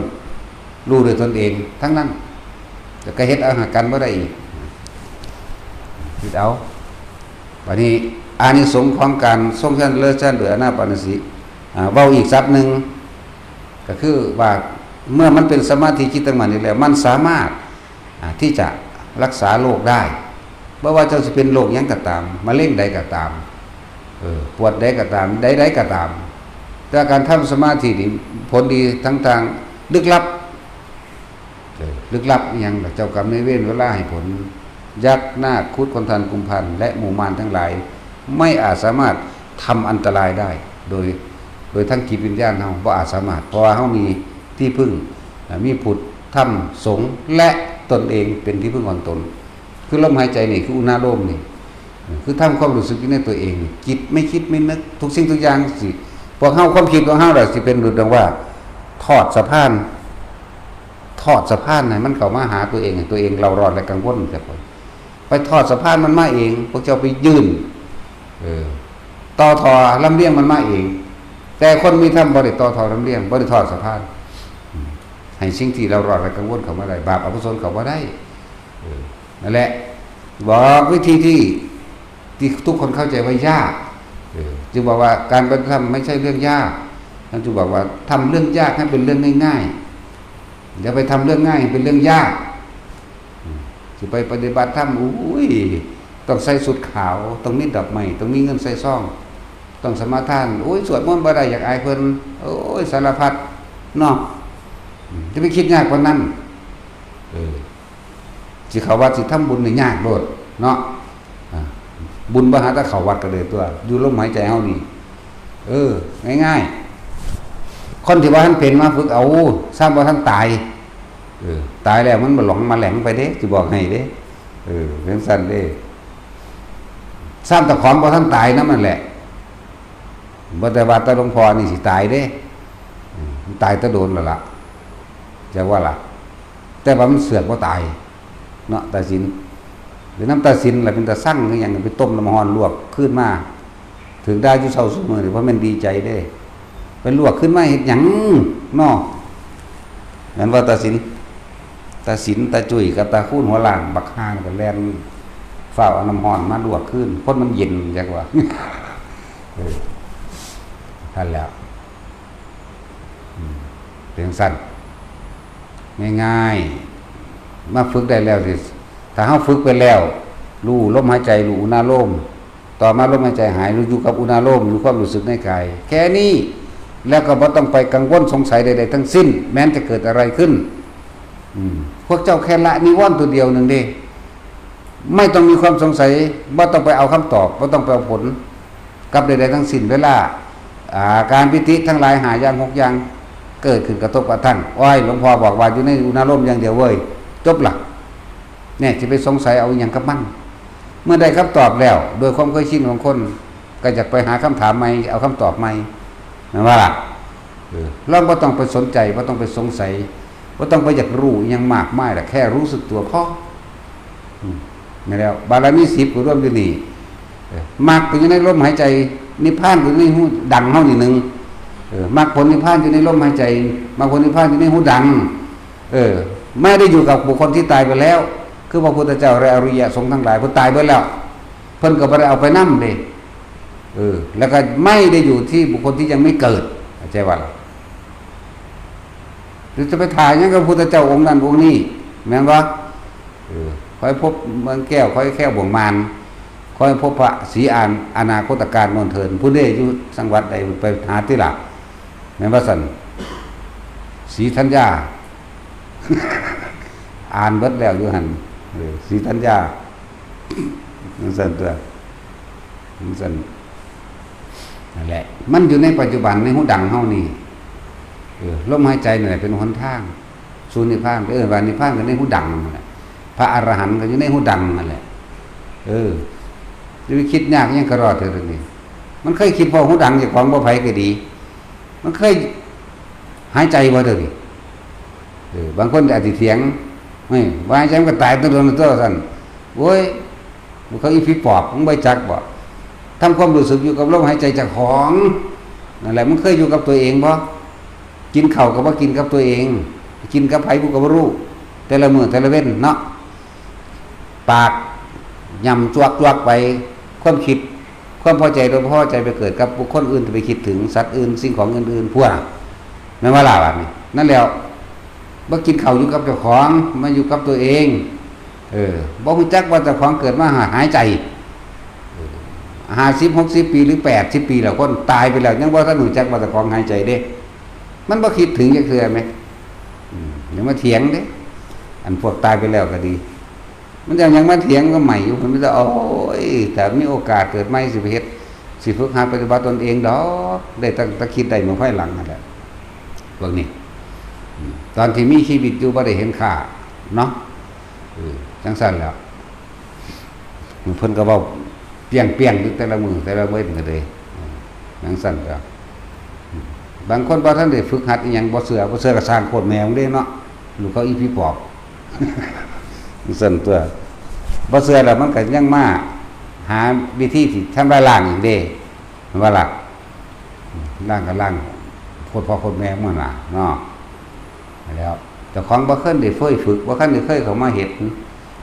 รู้ด้วยตนเองทั้งนั้น แต่ก็เฮ็ดเอาหากันบ่ได้อีก คิดเอา บัดนี้ อานิสงส์ของการทรงฌานเลิศฌานด้วยอานาปานสติ อ่า เว้าอีกศัพท์หนึ่ง ก็คือว่าเมื่อมันเป็นสมาธิจิตตั้งมั่นอยู่แล้ว มันสามารถ อ่า ที่จะรักษาโรคได้ บ่ว่าเจ้าสิเป็นโรคหยังก็ตาม มะเร็งใดก็ตาม เออ ปวดใดก็ตาม ใดๆก็ตาม แต่การทำสมาธินี่ผลดีทั้งทางลึกลับ เออ ลึกลับอิหยังล่ะ เจ้ากรรมนายเวรเวลาให้ผล ยักษ์ นาค ครุฑ คนทัน กุมภัณฑ์ และหมู่มารทั้งหลาย ไม่อาจสามารถทำอันตรายได้ โดย โดยทั้งจิตวิญญาณเฮาบ่อาจสามารถ เพราะว่าเฮามีที่พึ่ง อ่า มีพุทธ ธรรม สงฆ์ และตนเองเป็นที่พึ่งของตน คือลมหายใจนี่ คืออุณาโลมนี่ คือทำความรู้สึกอยู่ในตัวเอง จิตไม่คิดไม่นึก ทุกสิ่งทุกอย่างสิ พวกเฮา ความคิดของเฮาล่ะสิเป็นหลุดดังว่า ทอดสะพาน ทอดสะพานให้มันเข้ามาหาตัวเอง ให้ตัวเองเร่าร้อนและกังวลแต่คน ไปทอดสะพานมันมาเอง พวกเจ้าไปยื่น เออ ต่อท่อลำเลียงมันมาเอง แต่คนมีธรรมบ่ได้ต่อท่อลำเลียง บ่ได้ทอดสะพาน อืม ให้สิ่งที่เร่าร้อนและกังวลเข้ามาได้ บาปอกุศลเข้ามาได้ เออ นั่นแหละ บอกวิธีที่ ที่ทุกคนเข้าใจว่ายาก เออ จึงบอกว่าการปฏิบัติธรรมไม่ใช่เรื่องยาก ท่านจึงบอกว่าทำเรื่องยากให้เป็นเรื่องง่ายๆ อย่าไปทำเรื่องง่ายให้เป็นเรื่องยาก อืม สิไปปฏิบัติธรรม อุ้ย ต้องใส่ชุดขาว ต้องมีดอกไม้ ต้องมีเงินใส่ซอง ต้องสมาทาน อุ้ย สวดมนต์บ่ได้ อยากอายเพิ่น โอ้ย สารพัดเนาะ อืม จะไปคิดยากกว่านั้น เออ สิเข้าวัดสิทำบุญนี่ยากโลดเนาะ อ่า บุญบ่หาแต่เข้าวัดก็ได้ตัว อยู่ลมหายใจเฮานี่ เออ ง่ายๆ คนที่บ่ทันเป็นมาฝึกเอา ซ้ำบ่ทันตาย เออ ตายแล้วมันบ่หลงมาแหลงไปเด้ สิบอกให้เด้ เออ จั่งซั้นเด้ ซ้ำแต่ของบ่ทันตายนำนั่นแหละ บ่แต่ว่าแต่หลวงพ่อนี่สิตายเด้ อืม มันตายแต่โดนแล้วล่ะ จักว่าล่ะ แต่ว่ามันเสือกบ่ตาย เนาะ ตาสิน หรือน้ำตาสินล่ะ เป็นตาสั่งคือหยัง ไปต้มน้ำร้อนลวกคืนมา ถืกด่าอยู่เช้าซุมื้อนี่ บ่แม่นดีใจเด้ ไปลวกคืนมาเฮ็ดหยังเนาะ แม่นว่าตาสิน ตาสิน ตาจุ้ยกับตาคูณหัวล้าน บักห่านี่ก็แล่นฟ้าวเอาน้ำร้อนมาลวกคืน คนมันเย็นจักว่า เออ นั่นแหละ อืม เป็นจั่งซั้น ง่ายๆ มาฝึกได้แล้วสิ ถ้าเฮาฝึกไปแล้ว รู้ลมหายใจ รู้อุณาโลม ต่อมาลมหายใจหาย รู้อยู่กับอุณาโลม รู้ความรู้สึกในกาย แค่นี้ แล้วก็บ่ต้องไปกังวลสงสัยใดๆทั้งสิ้น แม้นจะเกิดอะไรขึ้น อืม พวกเจ้าแค่ละนิวรณ์ตัวเดียวหนึ่งเด้ ไม่ต้องมีความสงสัย บ่ต้องไปเอาคำตอบ บ่ต้องไปเอาผล กับใดๆทั้งสิ้น เวลา อ่า การปีติทั้งหลายห้าอย่างหกอย่าง เกิดขึ้นกระทบกระทั่ง อ้อย หลวงพ่อบอกว่าอยู่ในอุณาโลมอย่างเดียวเว้ย จบละ เนี่ย สิไปสงสัยเอาอิหยังกับมัน เมื่อได้คำตอบแล้ว โดยความเคยชินของคน ก็อยากไปหาคำถามใหม่ เอาคำตอบใหม่ แม่นบ่ล่ะ เออ เราบ่ต้องไปสนใจ บ่ต้องไปสงสัย บ่ต้องไปอยากรู้อิหยังมากมายล่ะ แค่รู้สึกตัวพอ อืม แม่นแล้ว บารมีสิบก็รวมอยู่นี่ เออ มรรคก็อยู่ในลมหายใจ นิพพานก็อยู่ในหูดังเฮานี่หนึ่ง เออ มรรคผลนิพพานอยู่ในลมหายใจ มรรคผลนิพพานอยู่ในหูดัง เออ ไม่ได้อยู่กับบุคคลที่ตายไปแล้ว คือพระพุทธเจ้าและอริยสงฆ์ทั้งหลาย เพิ่นตายไปแล้ว เพิ่นก็บ่ได้เอาไปนำเด้ เออ แล้วก็ไม่ได้อยู่ที่บุคคลที่ยังไม่เกิด เข้าใจบ่ล่ะ หรือจะไปถ่ายหยังกับพุทธเจ้าองค์นั้นองค์นี้ แม่นบ่ เออ คอยพบเมืองแก้ว คอยแค่บ่วงมาน คอยพบพระศรีอาน อนาคตการโน่นเทิน ผู้ใดอยู่จังหวัดใดไปหาติล่ะ แม่นบ่ซั่น ศรีธัญญา อ่านเบิดแล้วอยู่หั่น เออ ศรีธัญญา จังซั่นตัว จังซั่น นั่นแหละ มันอยู่ในปัจจุบันในหูดังเฮานี่ เออ ลมหายใจนั่นแหละเป็นหนทางสู่นิพพาน เออ ว่านิพพานก็ในหูดังนั่นแหละ พระอรหันต์ก็อยู่ในหูดังนั่นแหละ เออ จะไปคิดยากอิหยังกะรอเถอะเรื่องนี้ มันเคยคิดพอหูดังเจ้าของบ่ไผก็ดี มันเคยหายใจบ่เดี๋ยวนี้ เออ บางคนอาจสิเถียง "เฮ้ย บ่หายใจมันก็ตายตัวโดนตัว" ซั่น โอ้ย มันเขาอีผีปอบ มึงบ่จักบ่ ทำความรู้สึกอยู่กับลมหายใจเจ้าของ นั่นแหละ มึงเคยอยู่กับตัวเองบ่ กินข้าวก็บ่กินกับตัวเอง กินกับไผกูก็บ่รู้ แต่ละมื้อแต่ละเว็นเนาะ ปากย่ำจวกๆไป ความคิด ความพอใจหรือบ่พอใจไปเกิดกับบุคคลอื่น ไปคิดถึงสัตว์อื่น สิ่งของอื่นๆ พวก แม่นบ่ล่ะ บัดนี้ นั่นแหล้ว บ่กินข้าวอยู่กับเจ้าของ มาอยู่กับตัวเอง เออ บ่รู้จักว่าเจ้าของเกิดมาหาหายใจ เออ ห้าสิบ หกสิบ ปี หรือ แปดสิบ ปีแล้ว คนตายไปแล้ว ยังบ่ทันรู้จักว่าเจ้าของหายใจเด้ มันบ่คิดถึงจักเทื่อแหม อืม อย่ามาเถียงเด้ อันพวกตายไปแล้วก็ดี มันยัง ยังมาเถียงก็ใหม่อยู่ มันมีแต่ "โอ้ย ถ้ามีโอกาสเกิดใหม่สิไปเฮ็ด สิฝึกหัดปฏิบัติตนเองดอก" ได้ตั้งแต่คิดได้เมื่อภายหลังนั่นแหละ พวกนี้ อืม ตอนที่มีชีวิตอยู่บ่ได้เห็นค่าเนาะ เออ จังซั่นแหล้ว เพิ่นก็เว้าเปรี้ยงๆอยู่แต่ละมื้อแต่ละมื้อก็เลย เออ จังซั่นก็ อืม บางคนบ่ทันได้ฝึกหัดอิหยัง บ่เชื่อ บ่เชื่อก็สร้างโคตรแม่มึงเด้เนาะ ลูกเขาอีผีปอบ ซั่นตัว บ่เชื่อแล้วมันก็ยังมาหาวิธีที่ทำลายล้างอีกเด้ ว่าล่ะ ล้างก็ล้างโคตรพ่อโคตรแม่มันน่ะเนาะ แล้วเจ้าของบ่เคยได้เคยฝึก บ่คันได้เคยเข้ามาเฮ็ด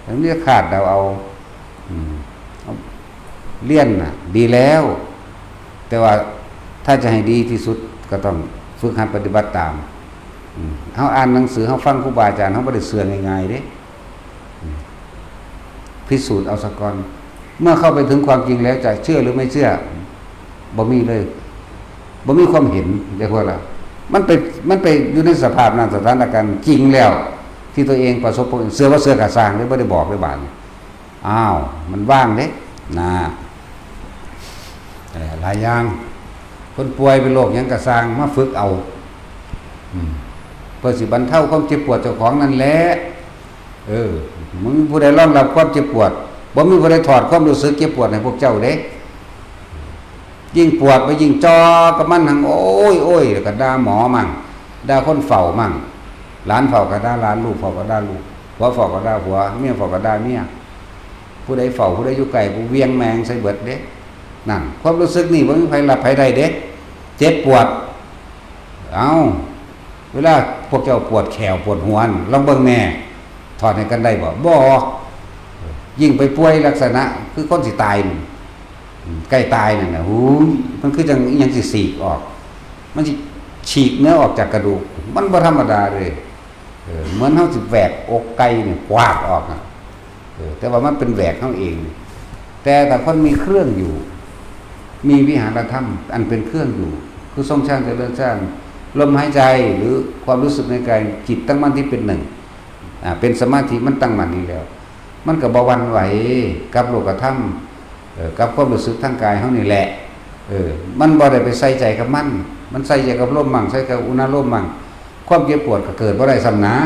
แล้วนี่คาดเดาเอา อืม เรียนน่ะ ดีแล้ว แต่ว่าถ้าจะให้ดีที่สุดก็ต้องฝึกหัดปฏิบัติตาม อืม เฮาอ่านหนังสือ เฮาฟังครูบาอาจารย์ เฮาบ่ได้เชื่อง่ายๆเด้ อืม พิสูจน์เอาซะก่อน เมื่อเข้าไปถึงความจริงแล้วจะเชื่อหรือไม่เชื่อ บ่มีเลย บ่มีความเห็นเด้พวกเรา มันไป มันไปอยู่ในสภาพนั้น สถานการณ์จริงแล้ว ที่ตัวเองประสบพบเห็น เชื่อบ่เชื่อก็ซ่างเด้ บ่ได้บอกเลยบาดนี้ อ้าว มันว่างเด้ นะ เอ่อ หลายอย่าง คนป่วยเป็นโรคหยังก็ซ่าง มาฝึกเอา อืม เพื่อสิบรรเทาความเจ็บปวดเจ้าของนั่นแหละ เออ บ่มีผู้ใดรองรับความเจ็บปวด บ่มีผู้ใดถอดความรู้สึกเจ็บปวดให้พวกเจ้าเด้ ยิ่งปวดไปยิ่งจ่อกับมันหั่ง โอ้ย โอ้ย แล้วก็ด่าหมอมั่ง ด่าคนเฝ้ามั่ง หลานเฝ้าก็ด่าหลาน ลูกเฝ้าก็ด่าลูก ผัวเฝ้าก็ด่าผัว เมียเฝ้าก็ด่าเมีย ผู้ใดเฝ้า ผู้ใดอยู่ใกล้ ผู้เหวี่ยงแม่งใส่เบิดเด้ นั่น ความรู้สึกนี่บ่มีไผรับไผได้เด้ เจ็บปวด เอ้า เวลาพวกเจ้าปวดแข้วปวดหัวนั่น ลองเบิ่งแน่ ถอดให้กันได้บ่ บ่ ยิ่งไปป่วยลักษณะคือคนสิตายนั่น อืม ใกล้ตายนั่นน่ะ หูย มันคือจังอิหยังสิฉีกออก มันสิฉีกเนื้อออกจากกระดูก มันบ่ธรรมดาเลย เออ เหมือนเฮาสิแหวกอกไก่นี่กวาดออกน่ะ เออ แต่ว่ามันเป็นแหวกเฮาเอง แต่ถ้าคนมีเครื่องอยู่ มีวิหารธรรมอันเป็นเครื่องอยู่ คือทรงฌานเจริญฌาน ลมหายใจหรือความรู้สึกในกายจิตตั้งมั่นที่เป็นหนึ่ง อ่า เป็นสมาธิมันตั้งมั่นดีแล้ว มันก็บ่หวั่นไหวกับโลกธรรม เอ่อ กับความรู้สึกทางกายเฮานี่แหละ เออ มันบ่ได้ไปใส่ใจกับมัน มันใส่ใจกับลมมั่ง ใส่กับอุณาโลมมั่ง ความเจ็บปวดก็เกิดบ่ได้ซ้ำนะ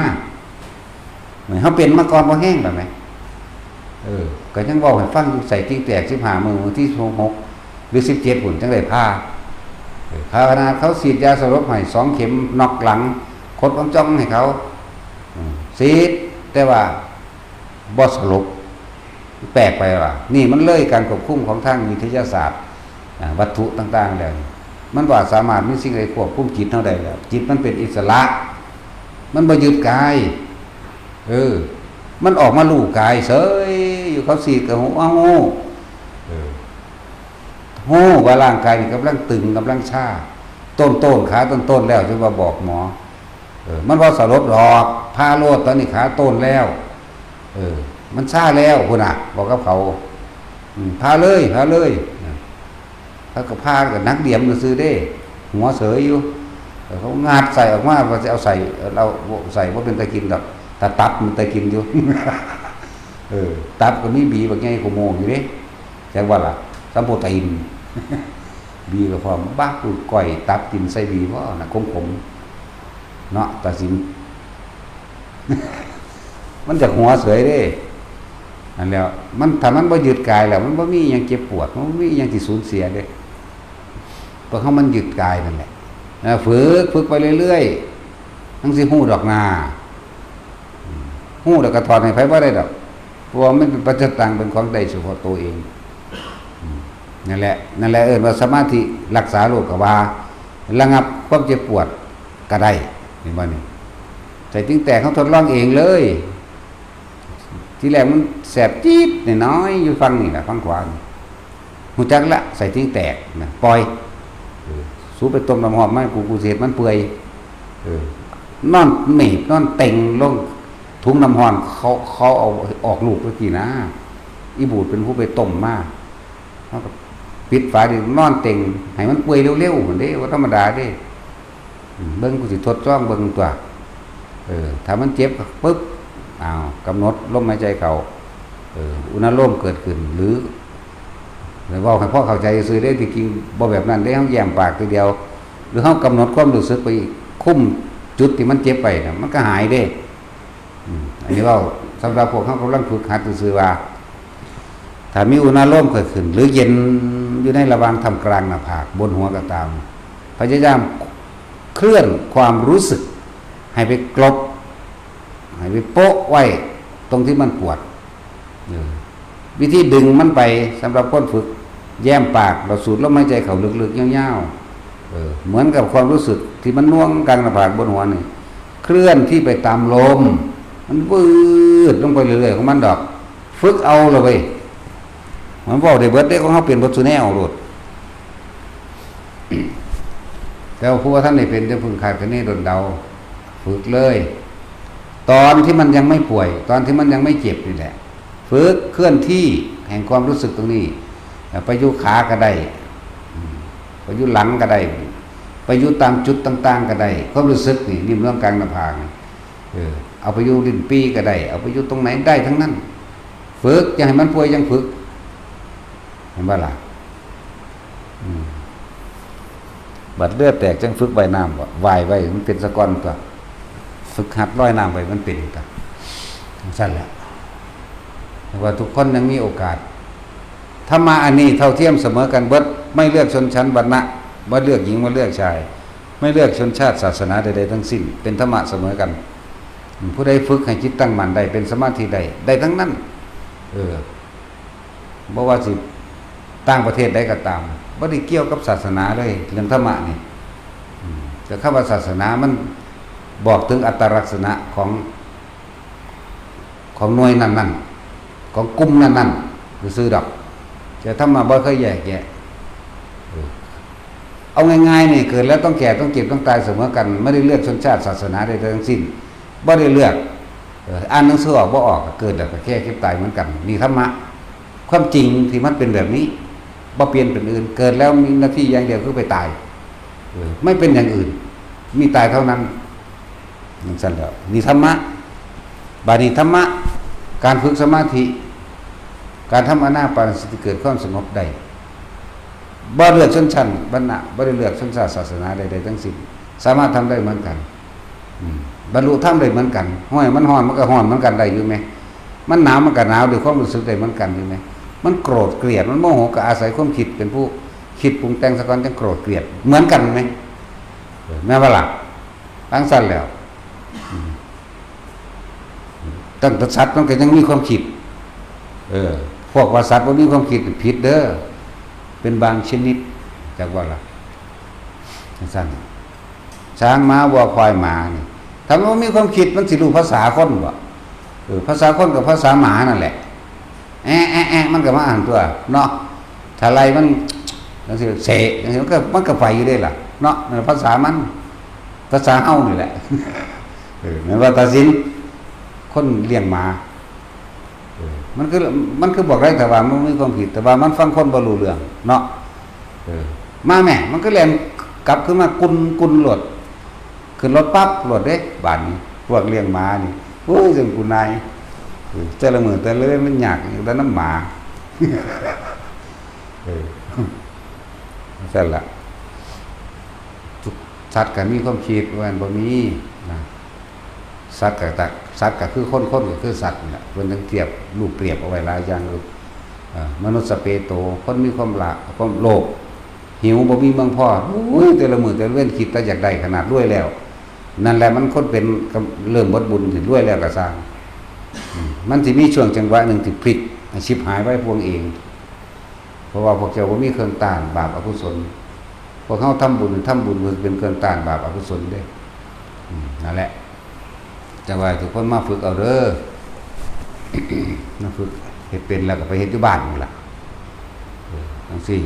เฮาเป็นมาก่อนบ่แฮงแล้วแหม เออ ก็ยังเว้าให้ฟังอยู่ ไส้ติ่งแตกสิบห้ามื้อ มื้อที่หก หรือสิบเจ็ดพุ้นจั่งได้ผ่า เออ ขนาดเขาฉีดยาสลบให้สองเข็ม น็อกหลัง ขดอ่องจ้องให้เขา อืม ฉีด แต่ว่าบ่สลบ แปลกไปว่ะ นี่มันเลยการควบคุมของทางวิทยาศาสตร์ อ่า วัตถุต่างๆแล้ว มันบ่สามารถมีสิ่งใดควบคุมจิตเฮาได้แล้ว จิตมันเป็นอิสระ มันบ่ยึดกาย เออ มันออกมารู้กายเฉย อยู่เขาฉีดก็ฮู้ เอ้า เออ ฮู้ว่าร่างกายนี่กำลังตึง กำลังชา ต้นๆ ขาต้นๆแล้ว จนว่าบอกหมอ เออ มันบ่สลบดอก ผ่าโลด ตอนนี้ขาต้นแล้ว เออ มันชาแล้วพุ้นน่ะ บอกกับเขา อืม ผ่าเลย ผ่าเลย นะ เขาก็ผ่าก็หนักเดียมซื่อๆเด้ หัวเสยอยู่ เออ เขางัดไส้ออกมา ว่าสิเอาไส้ เอาไส้บ่เป็นตากินดอก แต่ตับมันตากินอยู่ เออ ตับก็มีบีบักใหญ่กว่าโมอยู่เด้ จักว่าล่ะ สำโพตีน บีก็พร้อม บัก กูก้อยตับกินใส่บีบ่น่ะ ขมๆ เนาะ ตาสิน มันจะหัวเสยเด้ นั่นแหละ มัน ถ้ามันบ่ยึดกายแล้ว มันบ่มีหยังเจ็บปวด มันบ่มีหยังที่สูญเสียเด้ เพราะเขามันยึดกายนั่นแหละ นะ ฝึก ฝึกไปเรื่อยๆ ทั้งสิฮู้ดอกนา อืม ฮู้แล้วก็ถอดให้ไผบ่ได้ดอก เพราะว่ามันเป็นปัจจตัง เป็นของได้เฉพาะตัวเอง อืม นั่นแหละ นั่นแหละเอิ้นว่าสมาธิรักษาโรคก็ว่า ระงับความเจ็บปวดก็ได้ เห็นบ่นี่ ไส้ติ่งแตกเขาทดลองเองเลย ทีแรกมันแสบจี๊ดน้อยๆ อยู่ฝั่งนี่แหละ ฝั่งขวานี่ ฮู้จักละ ไส้ติ่งแตกนะ ปล่อย เออ สูไปต้มน้ำร้อนมาให้กู กูสิเฮ็ดมันเปื่อย เออ นอนเมบ นอนเต็งลง ถุงน้ำร้อน เขา เขาเอาออกลูกเมื่อกี้นะ อีบูดเป็นผู้ไปต้มมา เขาก็ปิดฝาดิ นอนเต็ง ให้มันเปื่อยเร็วๆ หั่นเด้ บ่ธรรมดาเด้ อืม เบิ่ง กูสิทดลองเบิ่งตัว เออ ถ้ามันเจ็บก็ปึ๊บ อ้าว กำหนดลมหายใจเข้า เออ อุณาโลมเกิดขึ้น หรือ หรือเว้าให้พอเข้าใจซื่อเด้ ที่จริงบ่แบบนั้นเด้ เฮาแย้มปากทีเดียว หรือเฮากำหนดความรู้สึกไปอีก คุมจุดที่มันเจ็บไปน่ะ มันก็หายเด้ อืม อันนี้เว้าสำหรับพวกเฮากำลังฝึกหัดซื่อๆว่า ถ้ามีอุณาโลมเกิดขึ้น หรือเย็นอยู่ในระหว่างท่ามกลางหน้าผาก บนหัวก็ตาม พยายามเคลื่อนความรู้สึก ให้ไปกลบ ให้ไปโปะไว้ตรงที่มันปวด เออ วิธีดึงมันไป สำหรับคนฝึก แย้มปาก เราสูดลมหายใจเข้าลึกๆ ยาวๆ เออ เหมือนกับความรู้สึกที่มันน่วงกลางหน้าผากบนหัวนี่ เคลื่อนที่ไปตามลม มันวืดลงไปเรื่อยๆ ของมันดอก ฝึกเอาเลยเว้ย มันเว้าได้เบิดเด้ ของเฮาเป็นเบิดซุแนวโลด แต่ว่าผู้บ่ทันได้เป็น จะพึ่งคาดคะเนดนเดา ฝึกเลย ตอนที่มันยังไม่ป่วย ตอนที่มันยังไม่เจ็บนี่แหละ ฝึกเคลื่อนที่แห่งความรู้สึกตรงนี้ ไปอยู่ขาก็ได้ อืม ไปอยู่หลังก็ได้ ไปอยู่ตามจุดต่างๆ ก็ได้ ความรู้สึกนี่ นิ่มนวลกลางหน้าผากนี่ เออ เอาไปอยู่ลิ้นปี่ก็ได้ เอาไปอยู่ตรงไหนได้ทั้งนั้น ฝึก อย่าให้มันป่วย ยังฝึก เห็นบ่ล่ะ อืม บัดเลือดแตกจั่งฝึกว่ายน้ำบ่ ว่ายไว้ มันเป็นซะก่อนตั๊ว ฝึกหัดลอยน้ำไว้ มันเป็นตั๊ว จั่งซั้นแหละ แต่ว่าทุกคนยังมีโอกาส ธรรมะอันนี้เท่าเทียมเสมอกันเบิด ไม่เลือกชนชั้นวรรณะ บ่เลือกหญิง บ่เลือกชาย ไม่เลือกชนชาติศาสนาใดๆทั้งสิ้น เป็นธรรมะเสมอกัน อืม ผู้ใดฝึกให้จิตตั้งมั่นได้ เป็นสมาธิได้ ได้ทั้งนั้น เออ บ่ว่าสิต่างประเทศใดก็ตาม บ่ได้เกี่ยวกับศาสนาเลย เรื่องธรรมะนี่ อืม แต่คำว่าศาสนามันบอกถึงอัตลักษณะของ ของหน่วยนั้นๆ ของกลุ่มนั้นๆ ซื่อๆดอก แต่ธรรมะบ่เคยแยกแยะ เออ เอาง่ายๆนี่ เกิดแล้วต้องแก่ ต้องเจ็บ ต้องตายเสมอกัน ไม่ได้เลือกชนชาติศาสนาใดๆทั้งสิ้น บ่ได้เลือก เออ อ่านหนังสือออกบ่ออก ก็เกิดแล้วก็แก่ เจ็บ ตายเหมือนกัน นี่ธรรมะ ความจริงที่มันเป็นแบบนี้ บ่เปลี่ยนเป็นอื่น เกิดแล้วมีหน้าที่อย่างเดียวคือไปตาย เออ ไม่เป็นอย่างอื่น มีตายเท่านั้น จั่งซั้นแหล้ว นี่ธรรมะ บาดนี้ธรรมะ การฝึกสมาธิ การทำอานาปานสติเกิดความสงบได้ บ่เลือกชนชั้นวรรณะ บ่ได้เลือกชนชาติศาสนาใดๆทั้งสิ้น สามารถทำได้เหมือนกัน อืม บรรลุธรรมได้เหมือนกัน ห้วย มันฮ้อน มันก็ฮ้อนเหมือนกันได้อยู่ไหม มันหนาว มันก็หนาวด้วยความรู้สึกได้เหมือนกันอยู่ไหม มันโกรธเกลียด มันโมโห ก็อาศัยความคิดเป็นผู้คิดปรุงแต่งซะก่อน จังโกรธเกลียด เหมือนกันไหม เออ แม่นบ่ล่ะ จั่งซั้นแล้ว อืม ตั้งแต่สัตว์มันก็ยังมีความคิด เออ พวกว่าสัตว์บ่มีความคิดผิดเด้อ เป็นบางชนิด จักว่าล่ะ จั่งซั้น ช้าง ม้า วัว ควาย หมานี่ ถ้ามันบ่มีความคิด มันสิรู้ภาษาคนบ่ เออ ภาษาคนกับภาษาหมานั่นแหละ แอะ แอะ แอะ มันก็มาอ่านตัว เนาะ ถ้าไล่มัน จั่งซี้ เสะ จั่งซี้ มันก็ มันก็ไปอยู่เด้ล่ะ เนาะ นั่นภาษามัน ภาษาเฮานี่แหละ เออ แม่นว่าตัดสิน คนเลี้ยงหมา เออ มันคือ มันคือบอกได้แต่ว่ามันมีความคิด แต่ว่ามันฟังคนบ่รู้เรื่อง เนาะ เออ มาแม่ มันก็แล่นกลับขึ้นมากุนกุนโลด ขึ้นรถปั๊บโลดเด้ บาดนี้ พวกเลี้ยงหมานี่ โอ้ย จั่งกูนาย เออ แต่ละมื้อแต่ละเรื่องมันยากอยู่แต่น้ำหมา เออ จั่งซั้นล่ะ ทุกสัตว์ก็มีความคิด ว่ามันบ่มีนะ สัตว์ก็ตัก สัตว์ก็คือคน คนก็คือสัตว์นี่แหละ เพิ่นจั่งเทียบรูปเปรียบเอาไว้หลายอย่างอยู่ เอ่อ มนุสสเปโต คนมีความละ ความโลภ หิวบ่มีเมืองพอ โอ้ย แต่ละมื้อแต่ละเว็นคิดแต่อยากได้ขนาดรวยแล้ว นั่นแหละมันคนเป็นก็เริ่มเบิดบุญสิ รวยแล้วก็ซ่าง อืม มันสิมีช่วงจังหวะหนึ่งที่พลิก ให้ชิบหายไปพวกเอง เพราะว่าพวกเจ้าบ่มีเครื่องต้านบาปอกุศล พวกเฮาทำบุญ ทำบุญเพื่อเป็นเครื่องต้านบาปอกุศลเด้ อืม นั่นแหละ จั่งว่าทุกคนมาฝึกเอาเด้อ มาฝึกเฮ็ดเป็นแล้วก็ไปเฮ็ดอยู่บ้านนั่นล่ะ เออ จั่งซี้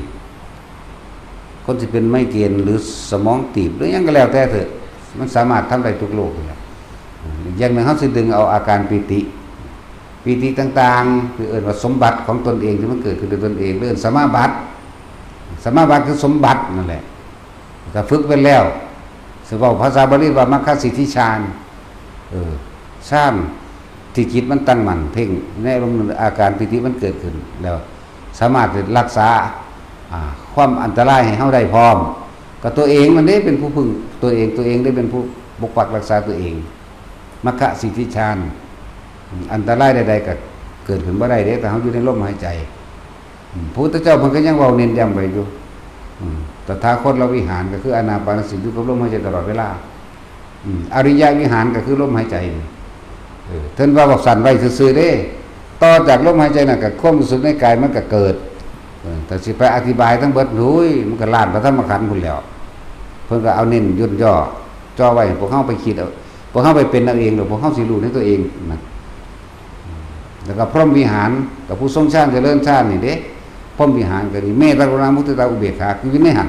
คนสิเป็นไมเกรนหรือสมองตีบหรือหยังก็แล้วแต่เถอะ มันสามารถทำได้ทุกโรคนี่แหละ อีกอย่างหนึ่ง เฮาสิดึงเอาอาการปีติ ปีติต่างๆ ที่เอิ้นว่าสมบัติของตนเองที่มันเกิดขึ้นด้วยตนเอง เอิ้นสมาบัติ สมาบัติคือสมบัตินั่นแหละ ถ้าฝึกเป็นแล้ว สิเว้าภาษาบาลีว่ามัคคสิทธิฌาน เออ ฌานที่จิตมันตั้งมั่นเพ่งในอารมณ์นั้น อาการปีติมันเกิดขึ้น แล้วสามารถรักษา อ่า ความอันตรายให้เฮาได้พร้อม ก็ตัวเองมันเด้เป็นผู้พึ่งตัวเอง ตัวเองได้เป็นผู้ปกปักรักษาตัวเอง มัคคสิทธิฌาน อันตรายใดๆก็เกิดขึ้นบ่ได้เด้ ถ้าเฮาอยู่ในลมหายใจ อืม พระพุทธเจ้าเพิ่นก็ยังเว้าเน้นย้ำไว้อยู่ อืม ตถาคตวิหารก็คืออานาปานสติอยู่กับลมหายใจตลอดเวลา อืม อริยวิหารก็คือลมหายใจนี่ เออ เพิ่นว่าบอกสั้นไว้ซื่อๆเด้ ต่อจากลมหายใจนั่นก็ความรู้สึกในกายมันก็เกิด เออ แต่สิไปอธิบายทั้งเบิด โอ้ย มันก็ล้านพระธรรมขันธ์พู้นแหล้ว เพิ่นก็เอาเน้นย่นย่อ จ่อไว้ให้พวกเฮาไปคิดเอา พวกเฮาไปเป็นเอาเอง หรือพวกเฮาสิรู้ในตัวเองนะ แล้วก็พรหมวิหาร กับผู้ทรงฌานเจริญฌานนี่เด้ พรหมวิหารก็นี่ เมตตากรุณามุทิตาอุเบกขา คืออยู่ในหั่น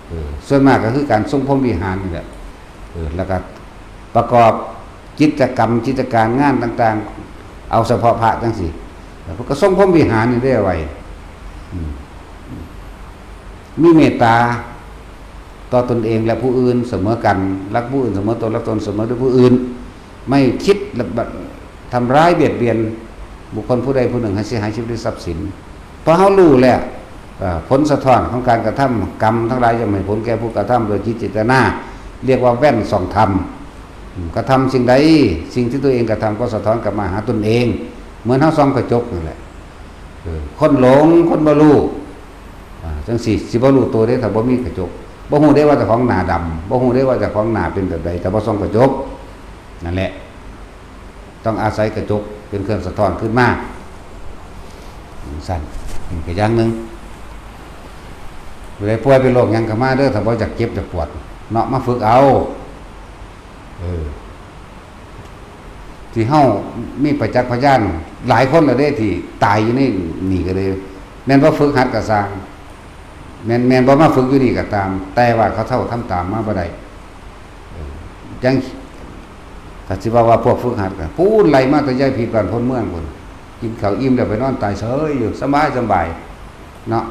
เออ ส่วนมากก็คือการทรงพรหมวิหารนี่แหละ เออ แล้วก็ประกอบกิจกรรมกิจการงานต่างๆ เอาเฉพาะพระจั่งซี้ แล้วก็ทรงพรหมวิหารนี่ได้ไว้ อืม มีเมตตาต่อตนเองและผู้อื่นเสมอกัน รักผู้อื่นเสมอตน รักตนเสมอด้วยผู้อื่น ไม่คิดทำร้ายเบียดเบียนบุคคลผู้ใดผู้หนึ่งให้เสียหายชีวิตหรือทรัพย์สิน พอเฮารู้แล้ว เอ่อ ผลสะท้อนของการกระทำ กรรมทั้งหลายย่อมให้ผลแก่ผู้กระทำโดยจิตเจตนา เรียกว่าแว่นส่องธรรม อืม กระทำสิ่งใด สิ่งที่ตัวเองกระทำก็สะท้อนกลับมาหาตนเอง เหมือนเฮาส่องกระจกนั่นแหละ เออ คนหลง คนบ่รู้ อ่า จั่งซี้ สิบ่รู้ตัวเด้ ถ้าบ่มีกระจก บ่ฮู้เด้ว่าเจ้าของหน้าดำ บ่ฮู้เด้ว่าเจ้าของหน้าเป็นแบบใด ถ้าบ่ส่องกระจก นั่นแหละ ต้องอาศัยกระจกเป็นเครื่องสะท้อนขึ้นมา จั่งซั้น นี่ก็อย่างหนึ่ง ผู้ใดป่วยเป็นโรคหยังก็มาเด้อ ถ้าบ่อยากเจ็บอยากปวด เนาะ มาฝึกเอา เออ ที่เฮามีประจักษ์พยานหลายคนแล้วเด้ ที่ตายอยู่ในนี่ก็เลย แม่นบ่ฝึกหัดก็ซ่าง แม่น แม่นบ่มาฝึกอยู่นี่ก็ตาม แต่ว่าเขาเฒ่าทำตามมาบ่ได้ เออ จั่ง ถ้าสิว่า ว่าพวกฝึกหัดก็ พู้นไล่มาแต่ยายผิดบ้านพ้นเมืองพู้น กินข้าวอิ่มแล้วไปนอนตายเฉยอยู่ สบาย สบาย เนาะ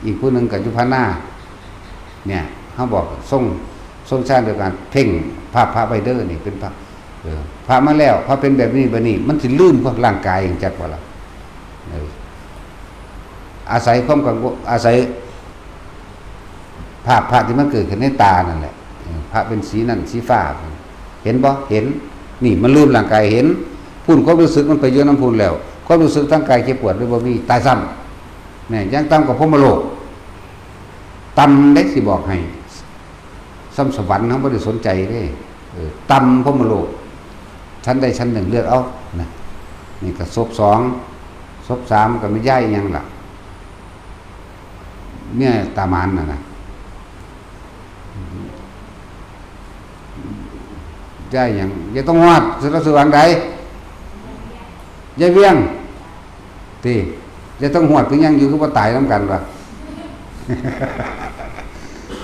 อีกผู้หนึ่งก็อยู่พะนา เนี่ย เฮาบอกทรง ทรงฌานด้วยการเพ่งภาพพระไว้เด้อ นี่เป็นพระ เออ พระมาแล้ว พระเป็นแบบนี้แบบนี้ มันสิลืมความร่างกายจักว่าล่ะ เออ อาศัยความกังวล อาศัย ภาพพระที่มันเกิดขึ้นในตานั่นแหละ เออ พระเป็นสีนั่นสีฟ้า เห็นบ่ เห็น นี่มันลืมร่างกายเห็น พุ้นความรู้สึกมันไปอยู่นำพุ้นแล้ว ความรู้สึกทางกายเจ็บปวดหรือบ่มี ตายซ้ำ เนี่ย อย่างต่ำก็พรหมโลก ต่ำเด้ สิบอกให้ ซ้ำสวรรค์เฮาบ่ได้สนใจเด้ เออ ต่ำพรหมโลก ชั้นใดชั้นหนึ่งเลือกเอา นะ นี่ก็ศพสอง ศพสามก็แม่ยายอิหยังล่ะ เมียตาหมานน่ะนะ ยายหยัง ยายทองฮอด สิลาสิวางใด ยายเวียง ติ ยายทองฮอดคือยังอยู่ คือบ่ตายนำกันวะ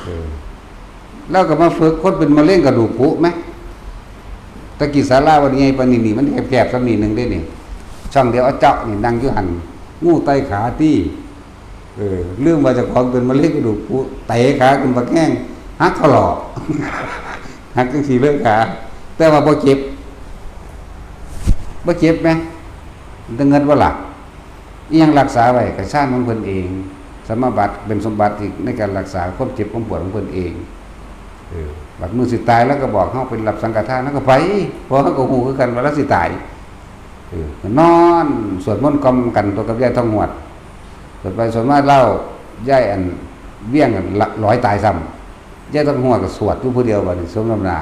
เออ ลาวก็มาฝึกคนเป็นมะเร็งกระดูกผุแหม ตะกี้ศาลาวัดใหญ่ปานนี้นี่ มันแคบๆ ส่ำนี้หนึ่งเด้นี่ ช่องเดียวเอาเจาะนี่ นั่งอยู่หั่น งูไต่ขาตี้ เออ ลืมว่าเจ้าของเป็นมะเร็งกระดูกผุ เตะขาขึ้นบักแฮง หักข้อหล่อ หักจั่งซี้เลยขา แต่ว่าบ่เจ็บ บ่เจ็บแหม แต่เงินบ่ล่ะ อิหยังรักษาไว้ ก็ฌานของเพิ่นเอง สมาบัติเป็นสมบัติที่ในการรักษาความเจ็บความปวดของเพิ่นเอง เออ บัดมื้อสิตายลาวก็บอกเฮาไปรับสังฆทาน ลาวก็ไป เพราะเฮาก็ฮู้คือกันว่าลาวสิตาย เออ นอนสวดมนต์กล่อมกันตัวกับยายทองฮอด สวดไปสวดมาลาว ยายอันเวียงอันละ ลอยตายซ้ำ ยายทองฮอดก็สวดอยู่ผู้เดียวบัดนี้ สมน้ำหน้า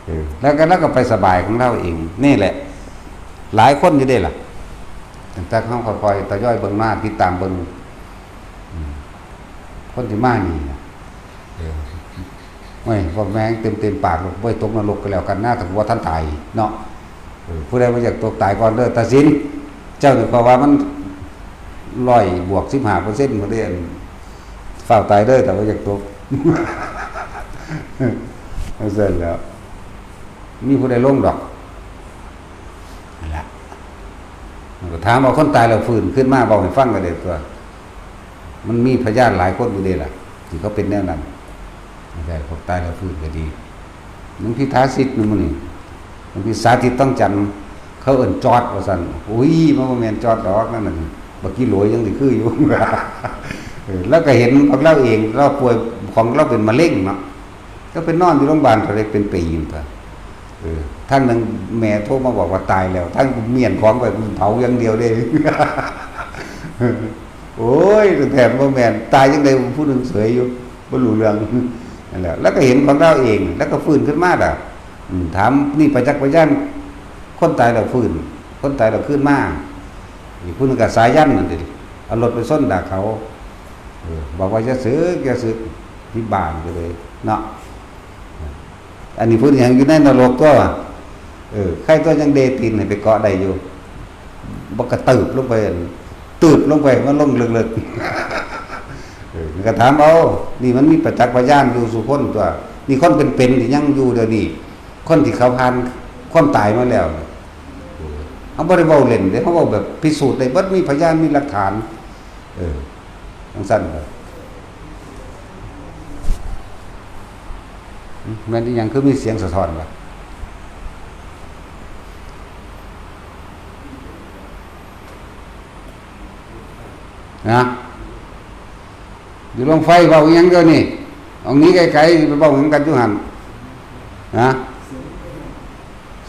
เออ ลาวก็ ลาวก็ไปสบายของลาวเอง นี่แหละ หลายคนอยู่เด้ล่ะ ตั้งแต่เฮาค่อยๆทยอยเบิ่งมา ติดตามเบิ่ง อืม คนที่มานี่นะ เออ โอ้ย พวกแม่งเต็มๆปากเลย บ่ตกนรกก็แล้วกันนะ ถ้าบ่ทันตายเนาะ เออ ผู้ใดบ่อยากตก ตายก่อนเด้อ ตัดสิน เจ้านี่ เพราะว่ามัน ร้อยบวกสิบห้าเปอร์เซ็นต์ บ่ได้ อัน ฟ้าวตายเด้อ ถ้าบ่อยากตก จั่งซั่นแหล้ว มีผู้ใดลงดอก นั่นล่ะ มันก็ถามว่าคนตายแล้วฟื้นขึ้นมาเว้าให้ฟังก็ได้ตั๊ว มันมีพยานหลายคนอยู่เด้ล่ะ ที่เขาเป็นแนวนั้น แต่พวกตายแล้วฟื้นก็ดี หลวงพี่ทาสิทธิ์นั่นมื้อนี้ หลวงพี่สาธิตต้องจันทร์ เขาเอิ้นจอดว่าซั่น อุ้ย มันบ่แม่นจอดดอก นั่นน่ะ บักขี้โหลยยังสิคืออยู่ เออ ลาวก็เห็นของลาวเอง ลาวป่วย ของลาวเป็นมะเร็งเนาะ ลาวไปนอนอยู่โรงพยาบาลเท่าใดเป็นปีอยู่ตั๊ว เออ ทางหนึ่งแม่โทรมาบอกว่าตายแล้ว ทางเมียนของไปเผาอย่างเดียวเด้ โอ้ย แท้บ่แม่น ตายจั่งใดผู้หนึ่งเสยอยู่ บ่รู้เรื่อง นั่นแหละ ลาวก็เห็นของลาวเอง ลาวก็ฟื้นขึ้นมาล่ะ อืม ถามนี่ประจักษ์พยาน คนตายแล้วฟื้น คนตายแล้วคืนมา อีกผู้หนึ่งก็สายันนั่นติ เอารถไปชนด่าเขา เออ บอกว่าอย่าสึก อย่าสึก ที่บ้านก็เลย เนาะ อันนี้พูดอย่างอยู่ในนรกตั๊ว เออ ใครตั๊วยังเดตีนให้ไปเกาะได้อยู่ บ่กระตืบลงไป ตืบลงไป มันลงลึกๆ เออ ก็ถามเอา นี่มันมีประจักษ์พยานอยู่สู่คนตั๊ว นี่คนเป็นๆที่ยังอยู่เดี๋ยวนี้ คนที่เขาผ่านความตายมาแล้ว เออ เขาบ่ได้เว้าเล่นเด้ เขาเว้าแบบพิสูจน์ได้เบิด มีพยาน มีหลักฐาน เออ จั่งซั่นเด้อ แม่นอีหยังคือมีเสียงสะท้อนวะ นะ อยู่โรงไฟเว้าอีหยังเดี๋ยวนี้ เอาหนีไกลๆ ไปเว้าหยังกันอยู่หั่น นะ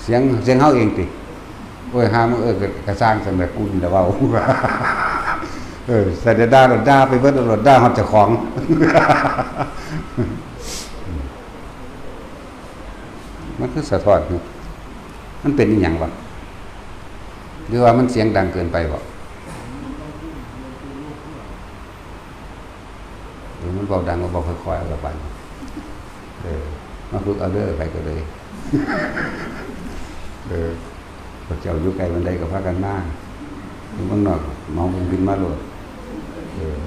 เสียง เสียงเฮาเองติ โอ้ย หามึง เออ กะ กะซ่างซั่นแหละ กูนี่แหละเว้า เออ ใส่แต่ด่า ด่าไปเบิด ด่าฮอดเจ้าของ มันคือสะท้อน มันเป็นอีหยังวะ หรือว่ามันเสียงดังเกินไปบ่ หรือมันเว้าดัง ก็เว้าค่อยๆ เอาละบาดนี้ เออ มาฝึกเอาเด้อ ไปก็เลย เออ พวกเจ้าอยู่ไกลปานใดก็พากันมา อยู่เมืองนอก เหมาเครื่องบินมาโลด เออ